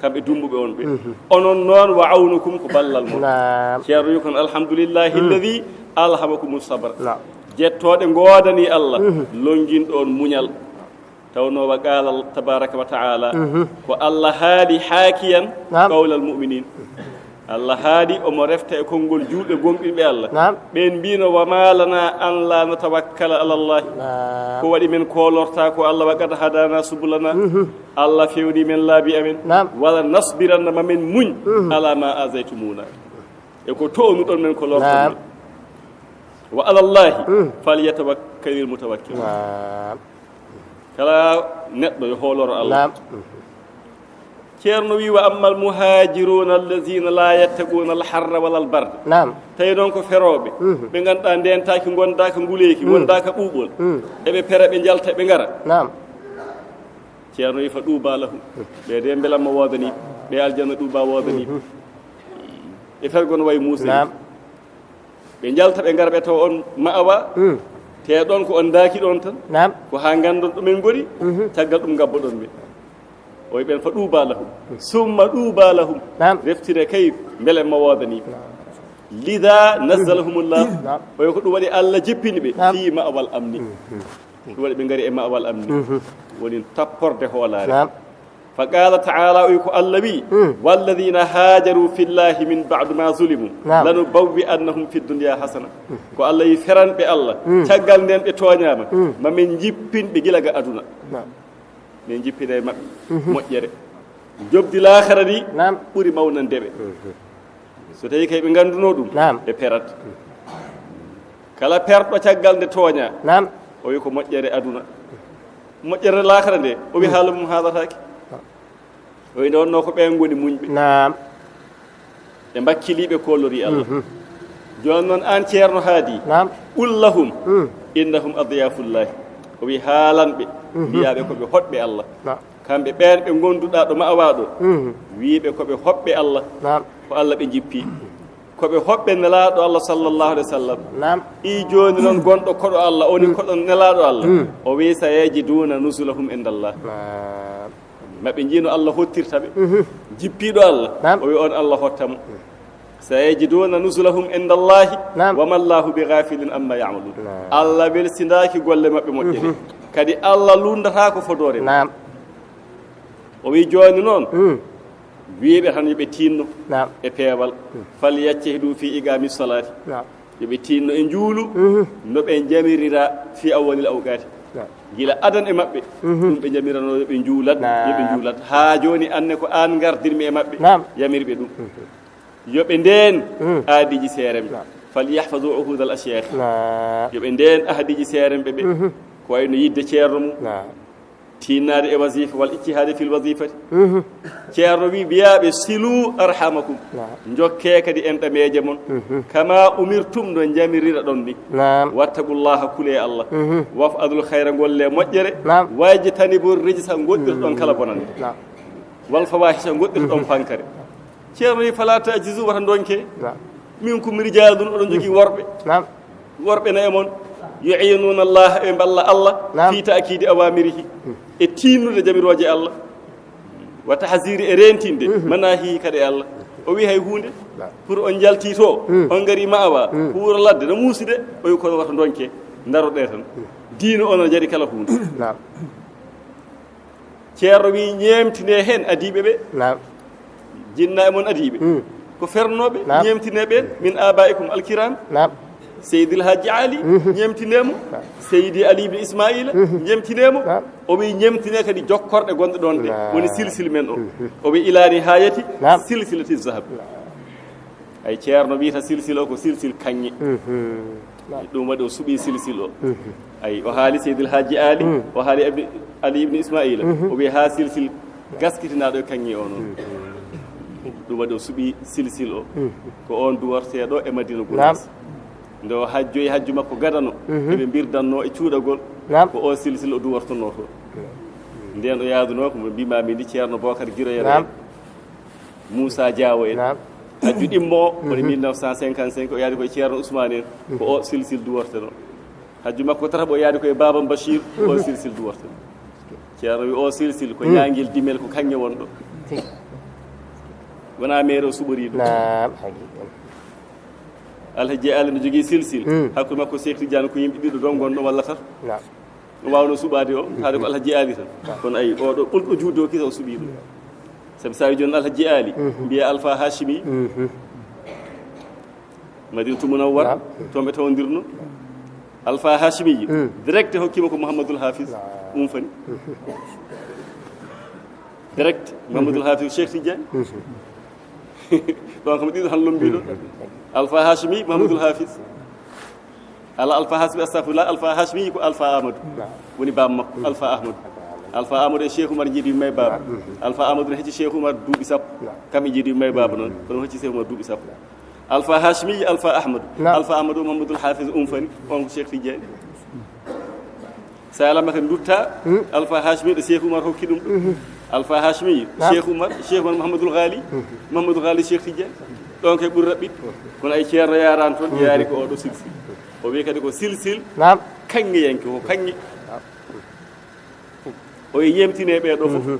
Kamɓe dumbuɓe on ɓe. Mhm. Onon noon, wa awnukum ko ballal mon. Naam. Ceerno wi kon, "Alhamdulillahi, mhm, alladi alhamakumu sabra." Naam. Jettooɗe ngoodani Allah, mhm, longinɗo on muñal. Tawnoo wa qaala tabaaraka wa ta'aala, mhm, ko Allah haali haakiyan, naam, qawlal mu'miniin. Allah haali omo refta e konngol juulɓe gomɗinɓe Allah. Naam. Ɓeen mbiino, "Wa maa lanaa an laa natawakkala ala Allah." Naam. Ko waɗi men koolortaa ko Allah, "Wa qad hadaanaa subulanaa." Mhm. Allah fewni men laabi amen. Naam. "Wa lanasbiranna," ma men muñ, mhm, "ala maa aazaytumuunaa." E ko townuɗon men ko lorton men. Naam. "Wa ala Allahi, mm, falyatawakkalil mutawakkilun." Naam. Kala neɗɗo yo hooloro Allah. Naam. Ceerno wi, "Wa ammal muhajiruna allazina la yattaquna al harra wala al barda." Naam. Tawi noon ko ferooɓe, mhm, ɓe ngannduɗaa ndentaaki, ngondaaka nguleeki, mm, wondaaka ɓuuɓol. Mm. Eɓe pera, ɓe njalta, ɓe ngara. Naam. Ceerno wi, "Fa ɗuuba lahum." Ɓe de mbelamma woodanii ɓe, ɓe aljanna ɗuuba woodanii ɓe. Mhm. E fergo no wayi Muusa. Naam. Ɓe njalta, ɓe ngara, ɓe tawa on ma'awa. Mm. Te ɗon ko on ndaaki ɗon tan. Naam. Ko haa nganndon ɗo men ngoni, mhm, caggal ɗum ngabboɗon ɓe. O wi ɓen, "Fa ɗuuba lahum." Mm. Summa ɗuuba lahum. Naam. Reftire kay, mbele ma woodanii ɓe. Naam. Lida nazzalahumullah. Naam. O wi ko ɗum waɗi Allah jippini ɓe. Naam. Fii ma'awal amni. Mhm. Ɗum waɗi ɓe ngari e ma'awal amni. Mhm. Woni tapporde hoolaare. Naam. Fa qaala ta'ala, o wi ko Allah wi, mm, "Walladina haajaru fillahi min ba'du ma zulimu, naam, lanubawwi'annahum fi dunya hasana." Mm. Ko Allah wi feranɓe Allah, mm, caggal nden ɓe tooñaama, mm, ma men jippin ɓe gila ga aduna. Naam. Men jippina e maɓɓe, mhm, moƴƴere. Jobdi laakhara ndi, naam, ɓuri mawnande ɓe. Mhm. So tawi kay ɓe ngannduno ɗum, naam, ɓe perat. Kala perɗo caggal nde tooña, naam, o wi ko moƴƴere aduna. Moƴƴere laakhara nde, o wi, mm, haala mum haalataake. O wi nde wonno ko ɓen ngoni muñɓe. Naam. Ɓe mbakkili, ɓe koolori Allah. Mhm. Jooni noon, aan Ceerno Haadi, naam, qul lahum, mm, innahum adyafullahi. O wi haalan ɓe, mhm, mbiyaa ɓe ko ɓe hoɗɓe Allah. Naam. Kamɓe ɓeen ɓe ngonduɗaa ɗo ma'awaa ɗo, mhm, wii ɓe ko ɓe hoɗɓe Allah. Naam. Ko Allah ɓe njippi. Ko ɓe hoɗɓe Nelaaɗo Allah sallallahu alaihi wasallam. Naam. Ɓii jooni noon gonɗo koɗo Allah, o woni, mm, koɗo Nelaaɗo Allah. Mm. O wi, "Sayajiduna nuzulahum indallah." Naam. Ma ɓe njiino Allah hottirta ɓe. Mhm. Jippiiɗo Allah, naam, o wi on Allah hotta mo. "Sayajiduna nuzulahum indallahi, naam, wa mallahu bi ghafilin amma ya'malun." Naam. Allah welsindaaki golle maɓɓe moƴƴe ɗe. Mhm. Kadi Allah lunndataa ko fodoore mum. Naam. O wi jooni noon, mm, wiiɓe tan yo ɓe tiinno, naam, e peewal. Mm. "Fal yajtahidu fi iqami salati." Naam. Yo ɓe tiinno e njuulu, mhm, no ɓe njamirira fi awwalil awqati. Naam. Gila adan e maɓɓe, mhm, ɗum ɓe njamiranoo yo ɓe njuulat, yo ɓe, naam, njuulat. Haa jooni, anne ko aan ngardirmi e maɓɓe, naam, yamirɓe ɗum. Mhm. Yo ɓe ndeen, mm, aadiiji seeremɓe. Naam. "Fal yahfazu uhudal ashyakh." Naam. Yo ɓe ndeen aadiiji seeremɓe ɓe. Mhm. Ko wayno yidde ceerno mum. Naam. Tinnaade e wasifa wal ijtihaade fil wasifati. Ceerno wi mbiyaaɓe silu arhamakum. Naam. Njokkee kadi enɗameeje mon. Kama umirtum no njamirira ɗon ni. Naam. Wattaqullaha, kulee Allah. Waf'alul khayra, ngolle moƴƴere. Naam. Wajtanibu rijsa, ngoɗɗirɗon kala bonande. Naam. Wal fawahisha, ngoɗɗirɗon pankare. Ceerno wi fala tajizu, wata ndonke. Naam. Minkum rijalun, oɗon jogii worɓe. Naam. Worɓe na e mon. Yu'inuna Allah, ɓe mballa Allah. Naam. Fi ta'kidi awamirihi, e tinnude jamirooje Allah. Wa tahziri, e rentinde manahi kadi e Allah. O wi hay huunde. Naam. Pour on jalti to, on ngari ma'awa, huura ladde, no muusude. O wi kono wata ndonke, ndaroɗe tan. Diina on no jari kala huunde. Naam. Ceerno wi ñeemtine heen adiiɓe ɓe. Naam. Jinna e mon adiiɓe. Ko fernooɓe, naam, ñeemtine ɓeen, min abaikum alkiram. Naam. Seydil Hajji Ali, ñeemtine mo. Naam. Seydi Ali ibn Ismaila, ñeemtine mo. Naam. O wi ñeemtine kadi jokkorɗe gonɗe ɗoon ɗe. Naam. Woni silsil men o. O wi ila nihayati, naam, silsilati zahab. Naam. Ay, Ceerno wiyata silsil o ko silsil kaŋŋe. Ɗum waɗi o suɓi silsil o. Ay, o haali Seydil Hajji Ali, o haali Abi-, Ali ibn Ismaila. O wi haa silsil gaskitinaaɗo e kaŋŋe o noon. Ɗum waɗi o suɓi silsil o. Ko oon duworteeɗo e Madina Gunaas. Naam. Nde o hajjoyi hajju makko gadano, eɓe mbirdanno e cuuɗagol, naam, ko o silsil o duwortonoo to. Ndeen o yaadunoo ko mo mbiimaami ni, Ceerno Bookar Giroyere. Naam. Moussa Diawo en. Naam. Hajju ɗimmo o, woni mille neuf cent cinquante-cinq, o yaadi koye Ceerno Ousmane en, ko o silsil duworteno. Hajju makko tataɓo, o yaadi koye Babam Bachir, ko o silsil duworteno. Ceerno wi o silsil ko ñaangel dimel, ko kaŋŋe wonɗo. Wona meere o suɓori ɗum. Naam, haqiqa. Alhaji Ali no jogii silsil. Hakkunde makko Cheikh Tidiane ko yimɓe ɗiɗo ɗon gonɗo walla tato. Naam. Ɗum waawno suɓaade o, taade ko Alhaji Ali tan. Kono ayi, oɗo ɓurɗo juutde o kisa o suɓii ɗum. Sabi so a wi jooni Alhaji Ali, mbiya Alpha Hashimi. Madinatul Munawwara, naam, toon ɓe tawndirno. Alpha Hashimi, direct hokkima ko Mouhamadoul Hafiz. Naam. Ɗum fani. Direct, Mouhamadoul Hafiz Cheikh Tidiane. Ɗon kam ɗiɗo han lombiɗo. Alpha Hashimi, Mouhamadoul Hafiz. Ala Alpha Hashimi, astafirullah, Alpha Hashimi ko Alpha Amadou. Naam. Woni baaba makko, Alpha Ahmadou. Alpha Amadou e Cheikh Oumar njeedi yumma e baaba. Naam. Alpha Amadou ne hecci Cheikh Oumar duuɓi sappo. Naam. Kam e njeedi yumma e baaba noon. Kono hecci Cheikh Oumar duuɓi sappo. Alpha Hashimi, Alpha Ahmadou. Naam. Alpha Ahmadou, Mouhamadoul Hafiz Oumfani, on ko Cheikh Tidiane. Salama kadi dutta, Alpha Hashimi ɗo Cheikh Oumar hokki ɗum ɗo. Alpha Hashimi, naam, Cheikh Oumar, Cheikh Oumar Mouhamadoul Ghali, Mouhamadoul Ghali Cheikh Tidiane. Ɗon kay ɓuri raɓɓiɗ. Kono ay Ceerno yaarani toon, yaari ko oɗo silsil. O wi kadi ko silsil, naam, kaŋŋeyanke, ko kaŋŋe. O wi ñeemtine ɓee ɗo fof.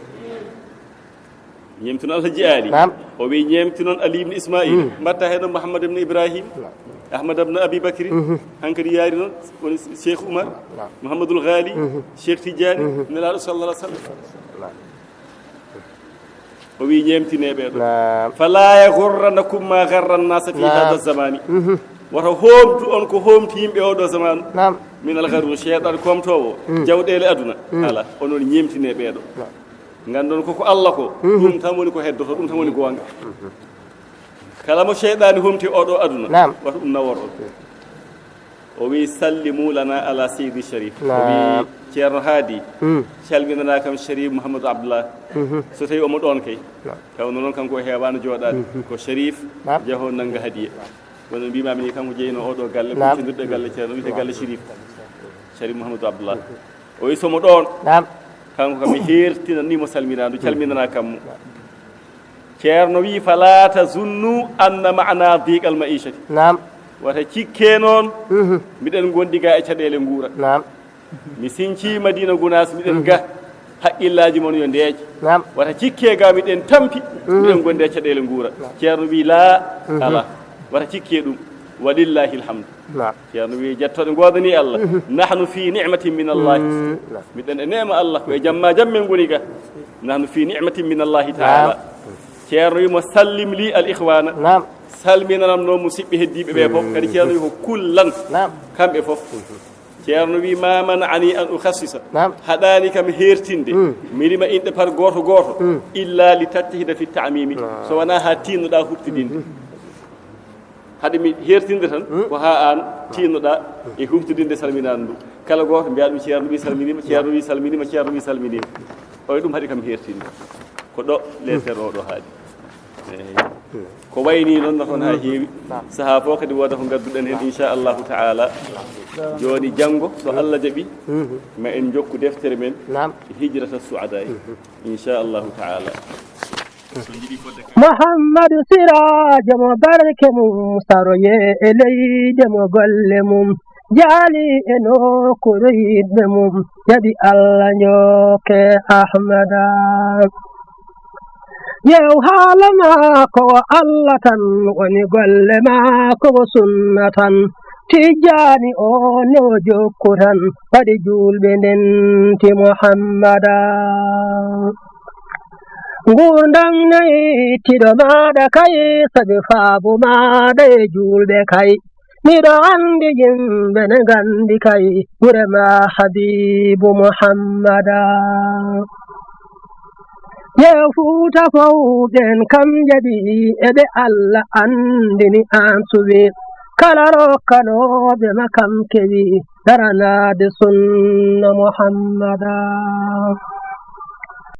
Ñeemti noon Alhaji Ali. Naam. O wi ñeemti noon Ali ibn Ismail. Mbatta heen noon Mouhammad ibn Ibrahim. Naam. Ahmad ibn Abi Bakri. Hankadi yaari noon woni Cheikh Oumar. Naam. Mouhamadoul Ghali. Cheikh Tidiane. Nelaaɗo sallallahu alaihi wasallam. Naam. O wi ñeemtine ɓee ɗo. Naam. Fala yaghurrannakum ma gharra an-nasa fi hadha zamani. Wata hoomtu on ko hoomti yimɓe oɗo zamanu. Naam. Min al-gharur, seyɗan koomtoowo jawɗeele aduna. Ala, onon ñeemtine ɓee ɗo. Naam. Nganndon ko ko Allah ko, ɗum tan woni ko heddoto, ɗum tan woni goonga. Kala mo seyɗaani homti oɗo aduna, naam, wata ɗum nawor on. O wi, "Sallimu lana ala Seydi Sharif." O wi, naam, Ceerno Haadi, calminana kam Sharif Mouhamadou Abdallah. So tawi omo ɗoon kay. Naam. Tawno noon kanko o heewaano jooɗaade. Ko Sharif, naam, jahoo nannga hadiya. Wano mbiimaami ni, kanko jeyno oɗo galle, naam, kuccondirɗo e galle Ceerno, wiyetee galle Sharif. Sharif Mouhamadou Abdallah. O wi somo ɗoon. Naam. Kanko kam mi heertinanii mo salminaandu, calminanaa kam mo. Ceerno wi, "Fala tazunnu anna ma'ana diqal ma'ishati." Naam. Wata cikke noon, miɗen ngondi ga e caɗeele nguura. Naam. Mi sinci Madina Gunaas, miɗen ga. Haqqillaaji mon yo ndeeƴ. Naam. Wata cikke ga miɗen tampi, miɗen gondi e caɗeele nguura. Naam. Ceerno wi, "La, ala. Wata cikke ɗum. Walillahi alhamdu." Naam. Ceerno wi, "Jettooɗe ngoodani Allah. Nahnu fi ni'matin min Allah." Naam. Miɗen e neema Allah, ko e jamma jam men ngoni ga. "Nahnu fi ni'matin min Allahi ta'ala." Naam. Ceerno wi mo, "Sallim li al ikhwana." Naam. Salminanam noon musidɓe heddiiɓe ɓe fof. Kadi Ceerno wi ko kullan. Naam. Kamɓe fof. Ceerno wi, "Ma mana'ani an ukhassisa." Naam. Haɗaani kam heertinde. Mi rima inɗe par gooto gooto. Illa li tajtahida fi ta'mimi. Naam. So wonaa haa tiinnoɗaa huɓtidinde. Haɗi mi hertinde tan, ko haa aan tiinnoɗaa e huftidinde salminaandu ndu. Kala gooto mbiyaa ɗum ceerno wi salminiima, ceerno wi salminiima, ceerno wi salminiima. Oye ɗum haɗi kam hertinde. Ko ɗo leeter o ɗo haaɗi. Eey. Ko wayni noon no toon haa heewi. Sahaa fof kadi wooda ko ngadduɗen heen, inchallahu taala. Jooni janngo, so Allah jaɓi, ma en njokku deftere men, Hijrata Su'adaa. Inchallahu taala. Muhammadu Siraajo mo barke mum, saroye e leyde mo golle mum, jaali e nokkuure yiɗɓe mum, jaɓi Allah njokke Ahmada. Yew haala maako o Allah tan, woni golle maako o sunna tan, Tijjaani o ne o jokku tan, waɗi juulɓe ndenti Muhammada. Nguurndam nayi tiɗo maaɗa kay, sabi faabu maaɗa e juulɓe kay. Miɗo anndi yimɓe ne nganndi kay, gure ma Habiibu Muhammada. Yew Fuuta fow ɓeen kam jaɓi, e ɓe Allah anndini aan suɓi. Kala rokkanooɓe ma kam kewi, daranaade sunna Muhammada.